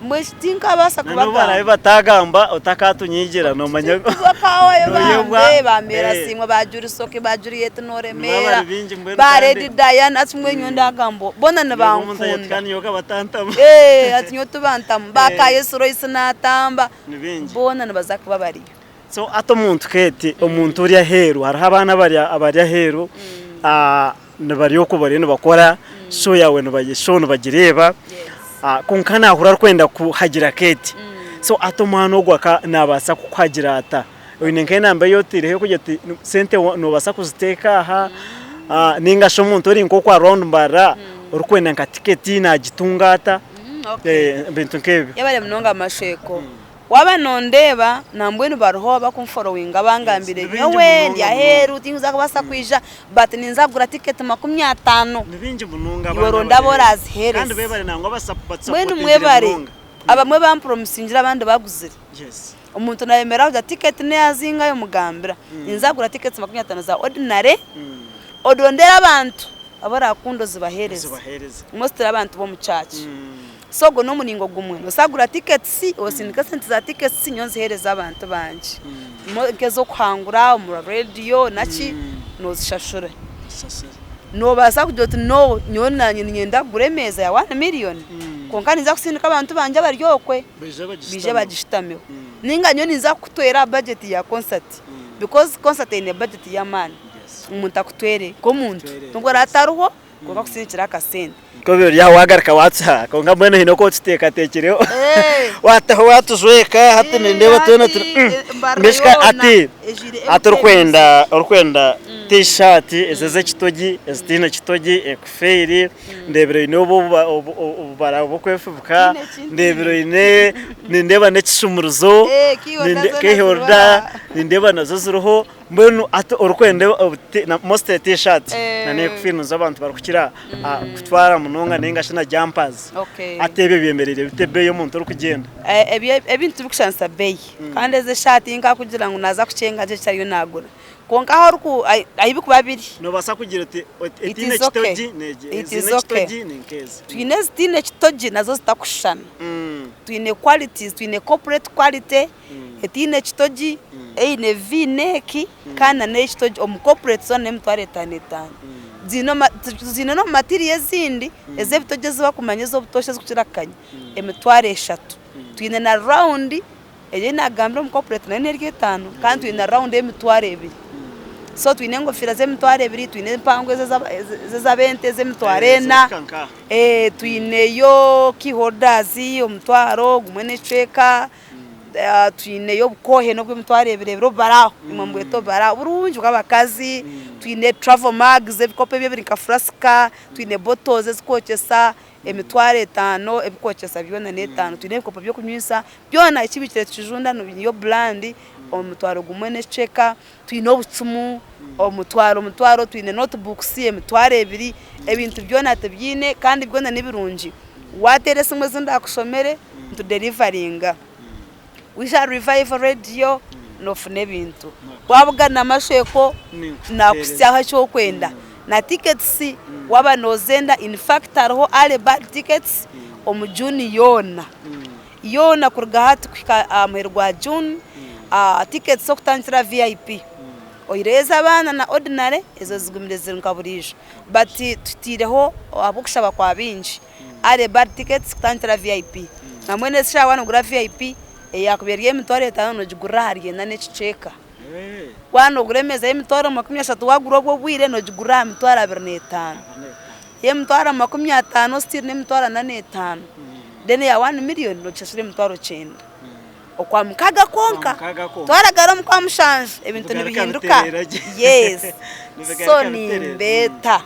mbwenu shi tinkabaasa Na n'obu kubagamba. baraabe bataagamba otakatunyigira noomanya Bakahwayo nooyebwa bambe ba Mera eh. Simwe, ba Julie Soke, ba Juliet Nibo Noremeera, abari baingi mbwenu ba kandi Lady Diana ati mbwenu nyowe ndagamba boona nyowe omuntu nibankunda. ayetwa nyowe okabatantamu. Eh, ati nyowe tubantamu. Ba Eh. Kayesu Royce naatamba. Ni baingi. Boona nibaza kuba bariyo. So hati omuntu Kate, omuntu ori aheeru hariho abaana abari abari aheeru nibari okwo bariyo nibakora show yaawe nibayi show nibagireeba kwonka naahurira arikwenda kuhagira Kate. So hati omwana ogwo aka naabaasa kukuhagira ata? Oine nk'enamba ei otaireho ey'okugira oti sente noobaasa kuziteeka aha nainga shi omuntu ori nk'okwa round Mbarara orikwenda nka tiketi naagitunga ata? Ebintu nk'ebyo. Yebare munonga Mashweko. Waaba nondeeba nambwenu bariho abakunforowinga abangambire nyowe ndi aheeru tinkuza kubaasa kwija but ninza kugura tiketi 50 iwe ronda abu oraziheereze. Mbwenu mwebare abamwe bampuromisingire abandi baguzire. Omuntu nayemerera kugira tiketi neya zingahi omugambira ninza kugura tiketi 50 za ordinary orondere abantu abu orakunda ozibaheereze mostly abantu b'omu church. So ogwo n'omuringo gumwe, noobaasa kugura tickets osindike esente za tickets nyowe nziheereze abantu bangye. Nk'ez'okuhangura omu radiyo naki, noozishashura. Noobaasa kugira oti no nyowe naanye niinyenda kugura emeeza ya one million kwonka ninza kusindika abantu bangye abari okwe baije bagishutameho. Nainga nyowe ninza kukutwera aha budget ya concert because concert eine budget y'amaani, omuntu akutwere nk'omuntu nobu araabe atariho. Kwonka kusindikira akasente. Nk'obu ori aha waagaruka waatuha kwonka mbwenu haine oku okiteekateekireho waataho waatujweka hati nindeeba twena turi mbwenu hati hati orikwenda orikwenda tishaati ezi ez'ekitogi ezitaine kitogi ekufiiri ndeebire oine obubara bw'okwefubika ndeebire oine nindeeba n'ekishumuruzo kiiholda nindeeba nazo ziriho. Mbwenu hati orikwenda mostly t-shirt na n'enkofiira nizo abantu barikukira kutwara munonga ninga shi na jumpers. Hati ebyo byemereire bita ebeeyi omuntu orikugyenda? Ebintu tibirikushanisa beeyi kandi ezi eshaati nkakugira ngu naaza kukyenga nikyo eki ariyo naagura kwonka ahu birikuba biri. Noobaasa kugira oti etaine kitogi n'egi, eziine ekitogi ni nk'ezi. Twine ezitaine kitogi nazo zitakushushana, twine qualities, twine corporate quality. etaine kitogi, eine V-neck kandi na n'ekitogi omu corporate zoona n'emitwaro etaano etaano. Ziine omu ziine n'omu material ezindi ez'ebitogi ezi barikumanya ez'obutoosha ezirikukira kukanya, emitwaro eshatu. Twine na round ei naagambire omu corporate nayo n'eri etaano kandi twine na round ey'emitwaro ebiri. So twine engofiira z'emitwaro ebiri, twine empango ezi ez'ab'ente ez'emitwaro ena. Twineyo key holders omutwaro gumwe n'ekicweka. Twineyo obukohe n'obw'emitwaro ebiri ebiri obubaraho imwe mubweta obubaraho burungi bw'abakazi, twine travel mugs ebikopo ebi ebiri nka furasika, twine bottles ezikwokyesa emitwaro etaano ebikwokyesa byona n'etaano, twine ebikopo by'okunywisa byona ekibikire tikijunda niyo brand omutwaro gumwe n'ekicweka, twine obucumu omutwaro mutwaro, twine notebooks emitwaro ebiri, ebintu byona tubyine kandi byona nibirungi. Waateera esimu ezi ndaakushomere nituderivaringa. Waija Revival Radio noofuna ebintu. Waabugana amashweko naakuhitsyaho eki orikwenda. Na tickets waaba noozenda in fact hariho early bird tickets omu June yoona. Yoona kuruga hati kuhika aha muheru gwa June, tickets okutandikira VIP. Oyihireho ez'abaana na ordinary ezo zigumire ziri nka buriijo but tutaireho ahabw'okushaba kwa baingi early bird tickets kutandikira VIP nambwenu eshaaha waaba nogura VIP eyakubaire eri emitwaro etaano nogigurira ahari ena n'ekicweka. Waaba nogura emeeza y'emitwaro 30 wagura obwo obwire nogigurira aha mitwaro 25. Ey'emitwaro 50 still n'emitwaro 45 then eya one million nogishashura emitwaro kyenda. Okwa mukaga kwonka twaragara omu kwa mushanju ebintu nibihinduka yes so nimbeeta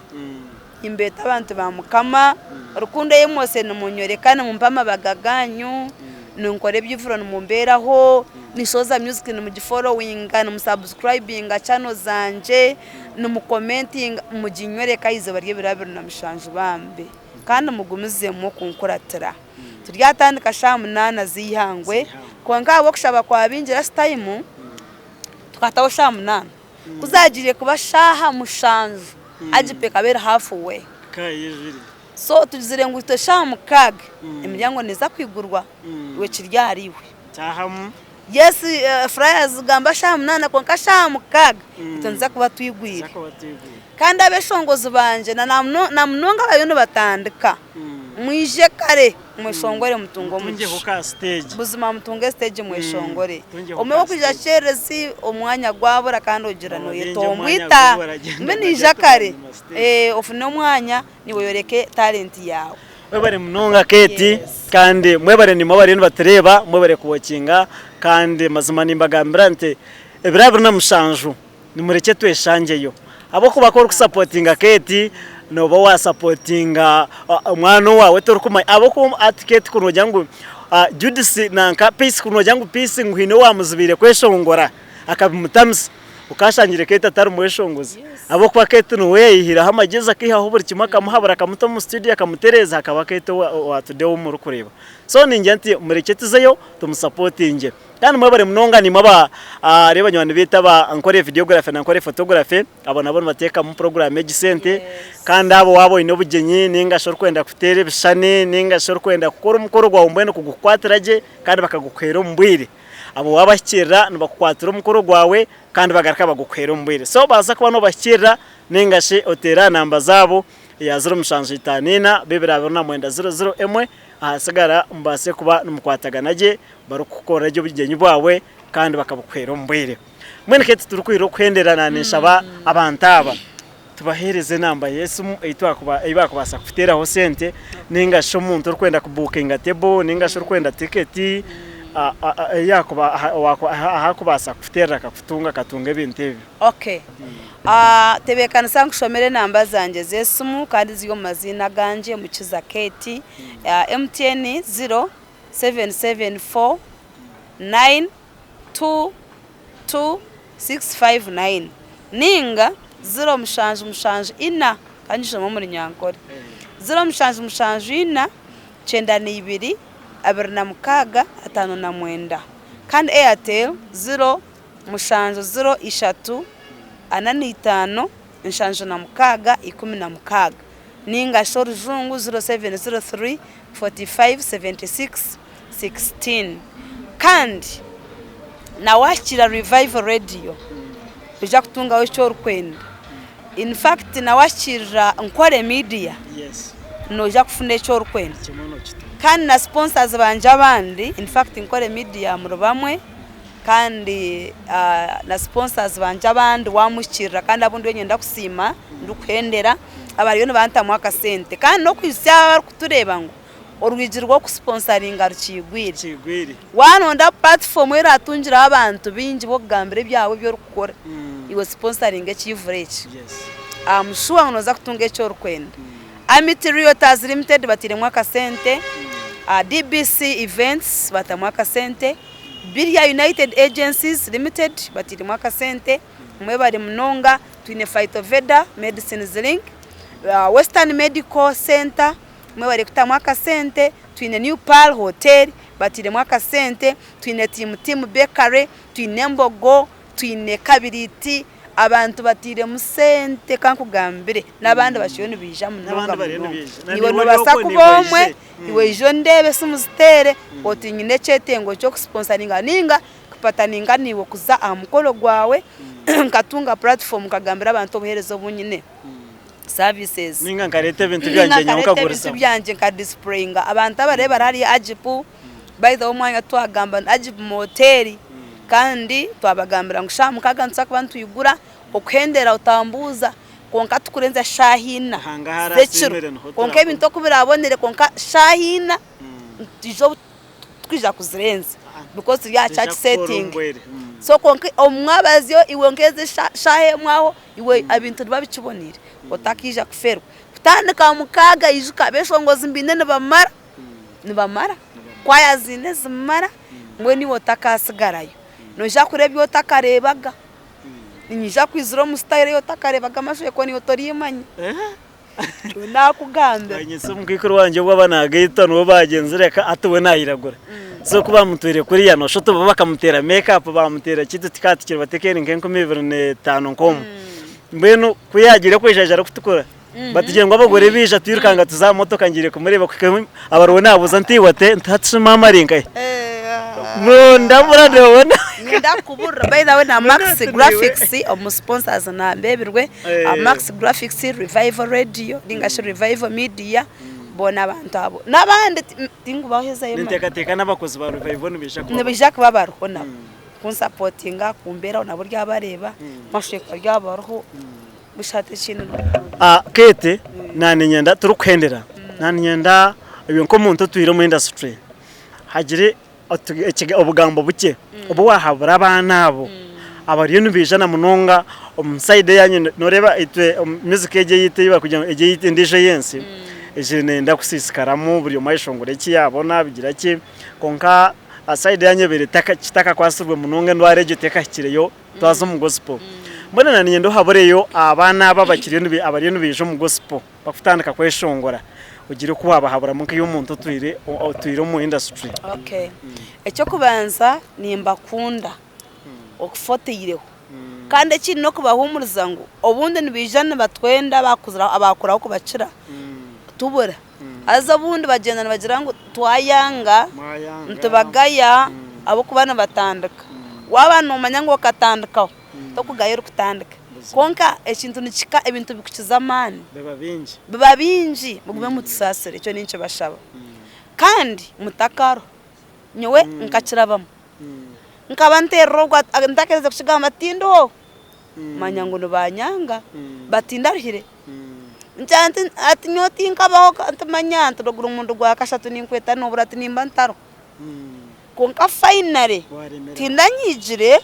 nimbeeta abantu ba mukama rukundo ei mwose nimunyoreka nimumpa amabaga ganyu ninkora ebyivuro nimumberaho nishoza music nimugiforowinga nimusubscribinga channel zangye nimukomentinga muginyoreka ah'eizooba ry'ebiro 27 bambi kandi mugumizemu kunkuratira. Turyatandika shaaha munaana z'eihangwe, kwonka ahabw'okushaba kwa baingi last time tukataho shaaha munaana. Ku zaagiire kuba shaaha mushanju, Agipo ekaba eri half way. So tugizire ngu itwe shaaha mukaaga emiryango neeza kwigurwa, iwe kiri ahariiwe. Yes flyers zigamba shaaha munaana kwonka shaaha mukaaga itwe nituza kuba twigwire. Kandi abeshongozi bangye na munonga abariyo nibatandika, mwije kare mweshongore mutunge omugisha. Buzima mutunge siteegi mweshongore. Omwe ow'okwija kyererezi omwanya gwabura kandi ogira noyetombwita. Mbwenu ija kare ofune omwanya naiwe oyoreke talenti yaawe. Mwebare munonga Kate kandi mwebare nimwe abariyo nibatureeba mwebare kuwokinga kandi mazima nimbagambira nti ebiro 27 Nimurekye tweshangyeyo ahabw'okuba ku orikusapotinga Kate nooba waasapotinga omwana owaawe torikumanya ahabw'okuba hati Kate ku noogira ngu Judith nanka Peace ku noogira ngu Peace ngu haine owaamuzibiire kweshongora akabimutamisa okaashangire Kate atari mweshongozi ahabw'okuba Kate niwe yaihireho amagyezi akaihaho buri kimwe akamuhabura akamuta omu studio akamutereeza hakaba Kate owa today ou murikureeba. So ningira nti murekye tuzeyo tumusapotingye. Kandi mwebare munonga nimwe aba ari banywani baitu aba Ankole Videography na Ankole Photography abo nabo nibateekamu puroguraamu egi sente kandi abo waaba oine obugyenyi ninga shi orikwenda kuteera ebishushani ninga shi orikwenda kukora omukoro gwawe mbwenu kugukukwatira gye kandi bakagukuheera omu bwire abo waabahikiirira nibakukwatira omukoro gwawe kandi bagaruka bagukuheera omu bwire so obaasa kuba noobahikiirira ninga shi oteere aha namba zaabo eya 0754 229 001 ahasigara mubaase kuba nimukwatagana gye barikukukorera gye obugyenyi bwawe kandi bakabukuheera omu bwire. Mbwenu ka titurikwirira okuhendera na ninshaba abantu aba tubaheereze enamba y'esimu ei twakuba ei baakubaasa kukuteeraho sente ninga shi omuntu orikwenda kubuukinga tebo ninga shi orikwenda tiketi ei yaakuba ahu akubaasa kukuteerera akakutunga akatunga ebintu ebyo. Okay. Tebeekanisa nkushomere enamba zangye z'esimu kandi ziri omu maziina agangye Mukiza Kate. MTN ziro 774 922 659 ninga 0774 kandi ngishome omu Runyankore 0774 92 26 59 kandi Airtel 0 7 0 3 45 76 16 ninga shi orujungu 0703 45 76 16 kandi na wahikiira Revival Radio noija kutungaho eki orikwenda. In fact na wahikiirira Nkore Media noija kufuna eki orikwenda. Kandi na sponsors bangye abandi in fact Nkore Media muri bamwe kandi na sponsors bangye abandi wamuhikiirira kandi abu ndiyo niinyenda kusiima ndikuhendera abariyo nibantamu akasente kandi n'okuhitsya abo abarikutureeba ngu orwigi rw'okusiponsaringa rukiigwire. Waaronda puratifoomu ei oraatungiraho abantu baingi b'okugambira ebyawe ebi orikukora, iwe siponsaringa ekiivuro eki. Am sure ngu nooza kutunga eki orikwenda. Amity Realtors Limited batairemu akasente, DBC Events baatamu akasente, Birya United Agencies Limited batairemu akasente, mwebare munonga. Twine Phytoveda Medicines Link, Western Medical Centre mwebare kutamu akasente, twine New Pearl Hotel batairemu akasente, twine Team Team Bakery, twine Embogo, twine Kabiriiti, abantu batairemu sente kankugambire n'abandi bakiriyo nibaija munonga munonga. Naiwe noobaasa kuba omwe, iwe ija ondeebe esimu ziteere oti nyine ekyetengo ky'okusiponsaringa ninga kupataninga naiwe kuza aha mukoro gwawe. Nkatunga platform nkagambira abantu obuheereza obu nyine, services. Ninga nkareeta ebintu byangye Ninga nyowe nkareeta nkaguriza. ebintu byangye nka displayinga. Abantu abarebe bari hariya Agip, by the way omwanya twagamba ni Agip motel kandi twabagambira ngu shaaha mukaaga nituza kuba nitwigura, okuhendera otambuuza kwonka tukurenza shaaha ina Ruhanga ahu z'ekiro. araasiimire niho Kwonka turakora. ebintu oku birabonere kwonka shaaha ina nitwija Tikwija kuzirenza because turi aha church setting so kwonka omu mwabazyo iwe nk'ezi eshaaha emwe aho iwe ebintu nibiba bikiboneire otakaija kuferwa. Kutandika mukaaga ijuka abeshongozi mbaine nibamara nibamara kwaya ziine zimara mbwenu iwe otakatsigarayo noija kureeba ebi otakareebaga niinyija kwizira omu style ei otakareebaga mashwekwa naiwe torimanya. Nakugambira. Banyise omukaikuru wangye obu aba nagaitwa nibo bagyenzire eka hati we nayiragura. So ku bamutwire kuriya noshusha oti bo bakamuteera make up bamuteera ki tukaba tukiri bato eka eri nk'enkumi ibiri n'etaano nk'omwo. Mbwenu ku yagiire kwija arikutukura batugira ngu abagore baija twirukanga tuza aha motoka ngiire kumureeba kuhika abariho nabuuza nti iwe ate nti hati shi maama ari nkahi? Ndabura nobona. Nindakuburira by the way na Max Graphics omu sponsors nambebirwe. Max Graphics, Revival Radio ninga shi Revival Media boona abantu abo n'abandi tinkubahezayo manya. Ninteekateeka n'abakozi ba Revival nibaija kuba Nibaija kuba bariho nabo kunsapotinga kumbeeraho nabo oryabareeba mashweka aryaba ariho busha tikiine Kate naninyenda turikuhendera naninyenda iwe nk'omuntu otwire omu industry hagire obugambo bukye obu waahabura abaana abo abariyo nibaija na munonga omu sayidi eyanyu nooreeba itwe music egi eyaitu ei barikugira ngu egi eyaitu endiijo ey'ensi egi neeyenda kusiisikaramu buri omwe ayeshongora eki yaabona abigira ki kwonka sayidi eyanyu ebaire kitakakwatsirwe munonga endwara egyo tekahikireyo twaza omu gospel mbwenu naanye niinyenda ohabureyo abaana abo abariyo nibaija omu gospel. Bakutandika kweshongora ogire oku wabahaburamu nk'iwe omuntu otwire otwire omu industry. Okay. Eky'okubanza nimbakunda okufa otaireho kandi ekindi n'okubahuumuriza ngu obundi nibaija nibatwenda abakuzire abakuraho kubakira tubura haza obundi bagyenda nibagira ngu twayanga nitubagaya ahabw'okuba nibatandika. Waaba noomanya ngu okatandikaho tokugaya orikutandika. Kwonka ekintu nikihika ebintu bikukiza amaani. Biba bingi. Biba bingi mugume mutusaasire ekyo ninkibashaba. Kandi mutakaruha. Nyowe nkakirabamu. Nkaba nteerera ogwo ntakaherize kukigamba tindiho. Manya ngu nibanyanga bati ndaruhire. Ngira nti ati nyowe tinkabaho nti manya nti guri omurundi gwa kashatu ninkweta nobura ati nimba ntariho. Kwonka finally tindanyigire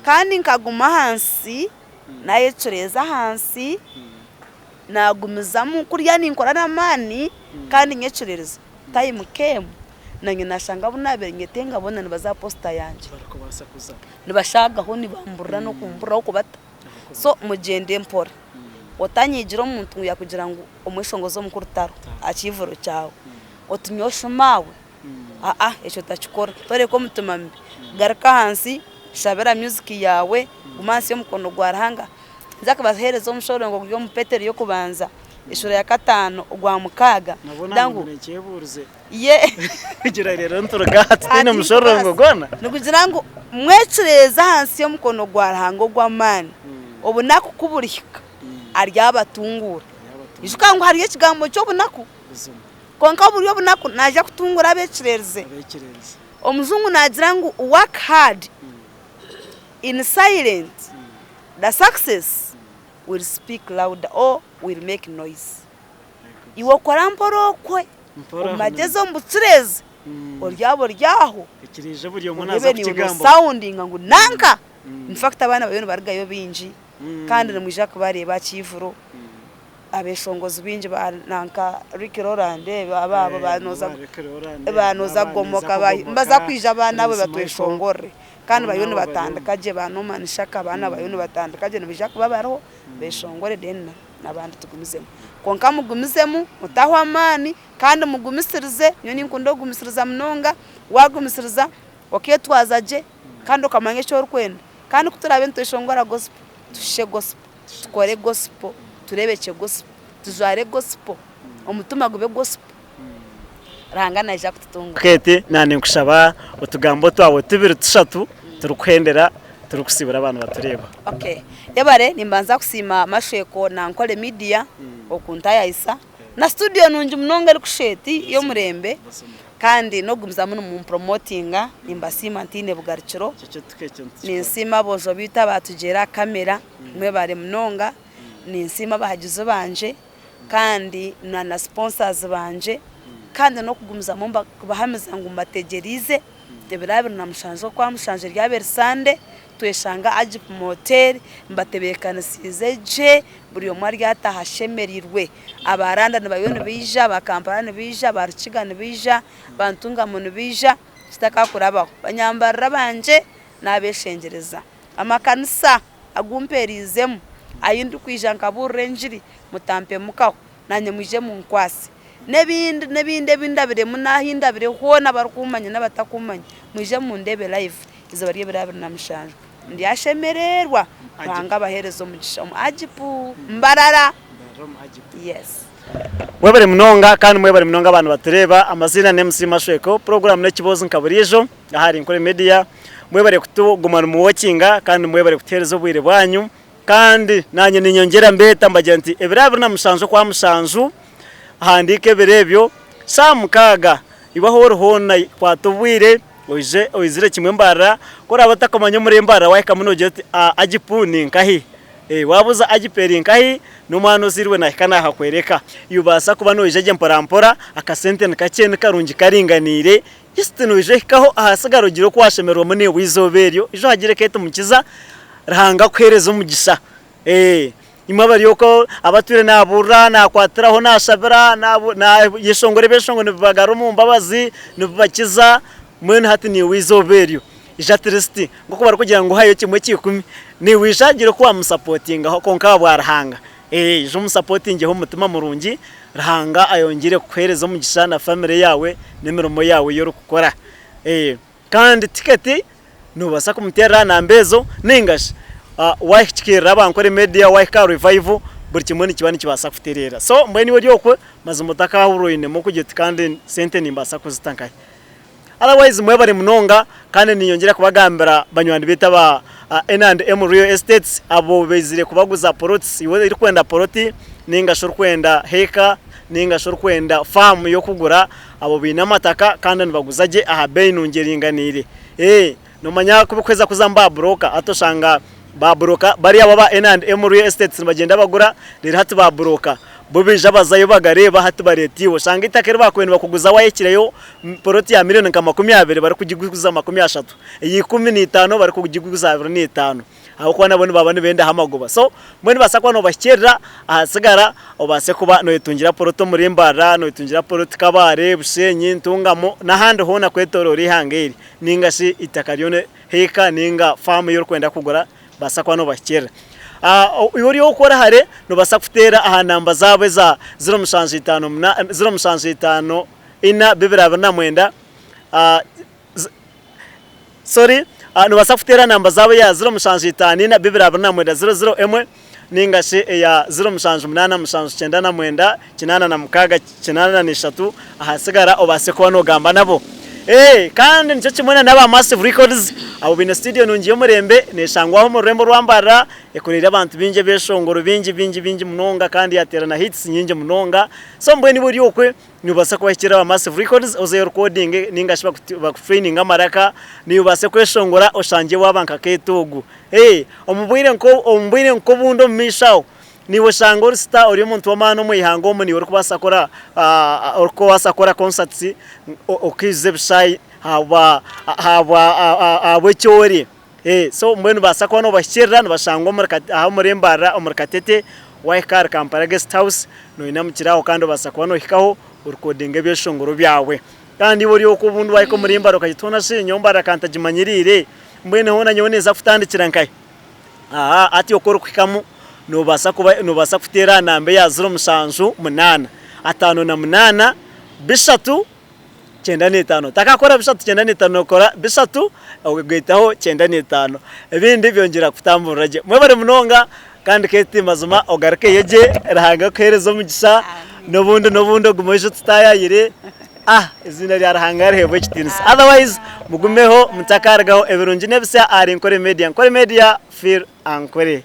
kandi nkaguma ahansi nayecureeza ahansi nagumizamu kuriya ninkora n'amaani kandi nyecureereza. Time came nanye nashanga abu nabaire nyetenga boona nibaza aha poster yangye nibashaagaho nibamburira n'okumburira ah'okubata. So mugyende mpora otanyigira omuntu ngu yakugira ngu omweshongozi omukuru tariho aha kiivuro kyawe oti nyowe shuma awe. Aa ekyo otakikora, toreka omutima mubi, garuka ahansi, shabira music yaawe, guma ahansi y'omukono gwa Ruhanga. Ninza kubaheereza omushorongo guri omu Petero y'okubanza eshuura ya kataano ogwa mukaaga Nabwo nigugira ngu nanguma nekyebuurize ye kugira reero nituruga aha tutaine mushororongo gwona. Nigugira ngu mwecureeze ahansi y'omukono gwa Ruhanga ogw'amaani, obunaku ku burihika aryabatunguura. Ijuka ngu hariyo ekigambo ky'obunaku. Kwonka buri obunaku naija kutungura abekyererize. Omujungu nagira ngu work hard in silent the success will speak louder or will make noise. Iwe okora mpora okwe omu magyezi omu bucureezi oryaba ori aho oreebe naiwe no soundinga ngu nanka. In fact abaana bariyo nibarugayo baingi kandi nimwija kubareeba aha kiivuro. Abeshongozi baingi ba nanka Ricky Roland aba abo ba noza kugomoka nibaza kwija abaana abo batweshongorere kandi bariyo nibatandika gye ba Norman Shaka abaana bariyo nibatandika gye nibaija kuba bariho beshongore then nabandi tugumizemu. Kwonka mugumizemu mutahwa amaani kandi mugumisirize nyowe ninkunda okugumisiriza munonga, wagumisiriza oketwaza gye kandi okamanya eki orikwenda kandi ku turaabe nitweshongora gospel tushishe gospel. Tukore gospel, turebekye gospel, tujware gospel, omutima gube gospel, Ruhanga naija kututunguura. Kate, naanye ninkushaba otugambo twawe tubiri tushatu turikuhendera. Turikusibura abantu batureeba. Okay. Yebare nimbanza kusiima Mashweko na Nkore Media okuntayayisa na studio nungi munonga erikusheeti y'omurembe kandi n'okugumizamu nimupromotinga nimbasiima ntaine bugarukiro. Ninsiima aboojo baitu abaatugyeera aha kamera mwebare munonga. Ninsiima abahagizi bangye kandi na na sponsors bangye kandi n'okugumizamu kubahamiza ngu mbategyereize. Ebiro 27 Okwamushanju eryaba eri Sande, tweshanga Agip Motel mbatebeekanisiize gye, buri omwe aryataaha ashemereirwe. Aba Randa nibariyo nibaija, aba Kampala nibaija, aba Rukiga nibaija, aba Ntungamo nibaija, kitakakurabaho. Banyambarira bangye naabeshengyereza, amakanisa agu mpeeriizemu, ahu ndikwija nkabuurira engiri, mutampemukaho, naanye mwije munkwase. N'ebindi n'ebindi ebi ndabiremu n'ahu ndabire hoona abarikumanya n'abatakumanya, mwije mundeebe live eizooba ry'ebiro 27. Ndyashemererwa Ruhanga abaheereze omugisha omu Agip Mbarara. Yes. Mwebare munonga kandi mwebare munonga abantu batureeba amaziina ni MC Mashweko puroguramu n'ekiboozi nka buriijo ahari Nkore Media mwebare kutuguma nimuwokinga kandi mwebare kutuheereza obwire bwanyu Kandi naanye niinyongyera mbeeta mbagira nti, Ebiro 27 Okwamushanju, handiika ebiro ebyo, shaaha mukaaga, iwe ahu ori hoona kwata obwire oije oizire kimwe Mbarara. Ku oraabe otakumanya omuri Mbarara waahikamu noogira oti, Agipu ni nkahi? Waabuuza Agipu eri nkahi, n'omwana ozairwe naahika naahakworeka. Iwe obaasa kuba noija gye mporampora, akasente ni kakye, ni karungi karinganiire, Just noija ohikaho ahasigara ogire oku washemererwamu naiwe eizooba eryo, ija ohagire Kate Mukiza, Ruhanga akuhereze omugisha. Imwe abari okwo abatwire naburira, nakwatiraho, nashabira, nayeshongora ebyeshongoro nibibagarura omu mbabazi, nibibakiza, mbwenu hati naiwe eizooba eryo ija at least nk'oku barikugira ngu hayo kimwe ky'ikumi, naiwe ija hagire oku wamusapotingaho kwonka ahabwa Ruhanga. Ija omusapotingyeho omutima murungi, Ruhanga ayongyere kukuheereza omugisha na famire yaawe n'emirimo yaawe ei orikukora. Kandi tiketi noobaasa kumuteerera aha namba ezo nainga shi waahikirira aba Ankole Media, waahika aha Revival, buri kimwe nikiba nikibaasa kutereera. So mbwenu iwe ori okwo mazima otakaahurira oinemu okugira oti kandi sente nimbaasa kuzita nkahi. Otherwise mwebare munonga kandi ninyongyera kubagambira banywani baitu aba N and M Real Estates abo baizire kubaguza plots iwe orikwenda poloti ninga shi orikwenda heka ninga shi orikwenda farm y'okugura abo baine amataka kandi nibaguza gye aha beeyi nungi eringaniire. Nomanya ku bikuheza kuza omu ba broker hati oshanga ba broker bari abo aba N and M Real Estates nibagyenda bagura reero hati ba broker bo baija bazayo bagareeba hati bareeta iwe oshanga eitaka eri baakubaire nibakuguza wayekireyo poloti ya miriyoni nka 20 barikugiguza 30 eya 15 barikugiguza 25 ahabw'okuba nabo nibaba nibendaho amagoba. So mbwenu nibaasa kuba nobahikiirira ahasigara obaase kuba noyetungira poloti omuri Mbarara, noyetungira poloti Kabale, Bushenyi, Ntungamo n'ahandi hoona kwetoroora eihanga eri. Nainga shi eitaka ryona heka nainga faamu ei orikwenda kugura baasa kuba nobahikiirira. Iwe ori ow'okukora hare nobaasa kuteera aha namba zaabo eza 0758 0754 229 sorry nobaasa kuteera aha namba zaabo eya 0754 229 00 emwe nainga shi eya 0787 99 83 ahasigara obaase kuba nogamba nabo. Kandi nikyo kimwe na n'aba Massive Records abo baine studio nungi y'omurembe neshangwa aho omu rurembo rwa Mbarara ekoreire abantu baingi ebyeshongoro bingi bingi bingi munonga kandi yateera na hits nyingi munonga. So mbwenu iwe ori okwe nobaasa kubahikirira aba Massive Records ozeyo orikodinge ninga shi bakutraininge amaraka naiwe obaase kweshongora oshangye waaba nka Kate ogu. Omu bwire nk'obundi omu maisho aho Naiwe oshanga ori star ori omuntu w'amaani omu ihanga omu niiwe orikubaasa kukora orikubaasa kukora concerts okaijuza ebishaayi ahabwa ahabwa ahabw'eki ori. So mbwenu nibaasa kuba noobahikirira nibashangwa omuri aha omuri Mbarara omuri Katete waahika ahari Kampala Guest House noinamukira aho kandi obaasa kuba noohikaho orikodinga ebyeshongoro byawe. Kandi iwe ori okwo obundi waahika omuri Mbarara okagira oti hoona shi nyowe Mbarara ka ntagimanyiriire mbwenu hoona nyowe ninza kutandikira nkahi? Aha hati oku orikuhikamu noobaasa kuba noobaasa kuteera aha namba eya 078 58 3 95. Otakakora 3 95 nookora 3 ogaitaho 95 ebindi byongyera kutamburira gye. Mwebare munonga kandi Kate mazima ogarukeyo gye Ruhanga akuheereze omugisha n'obundi n'obundi ogume oije otutaayayire. Ah, eiziina rya Ruhanga riheebwe ekitiinisa. Otherwise, mugumeho mutakarugaho ebirungi n'ebisya ahari Nkore Media. Nkore Media, feel Ankore.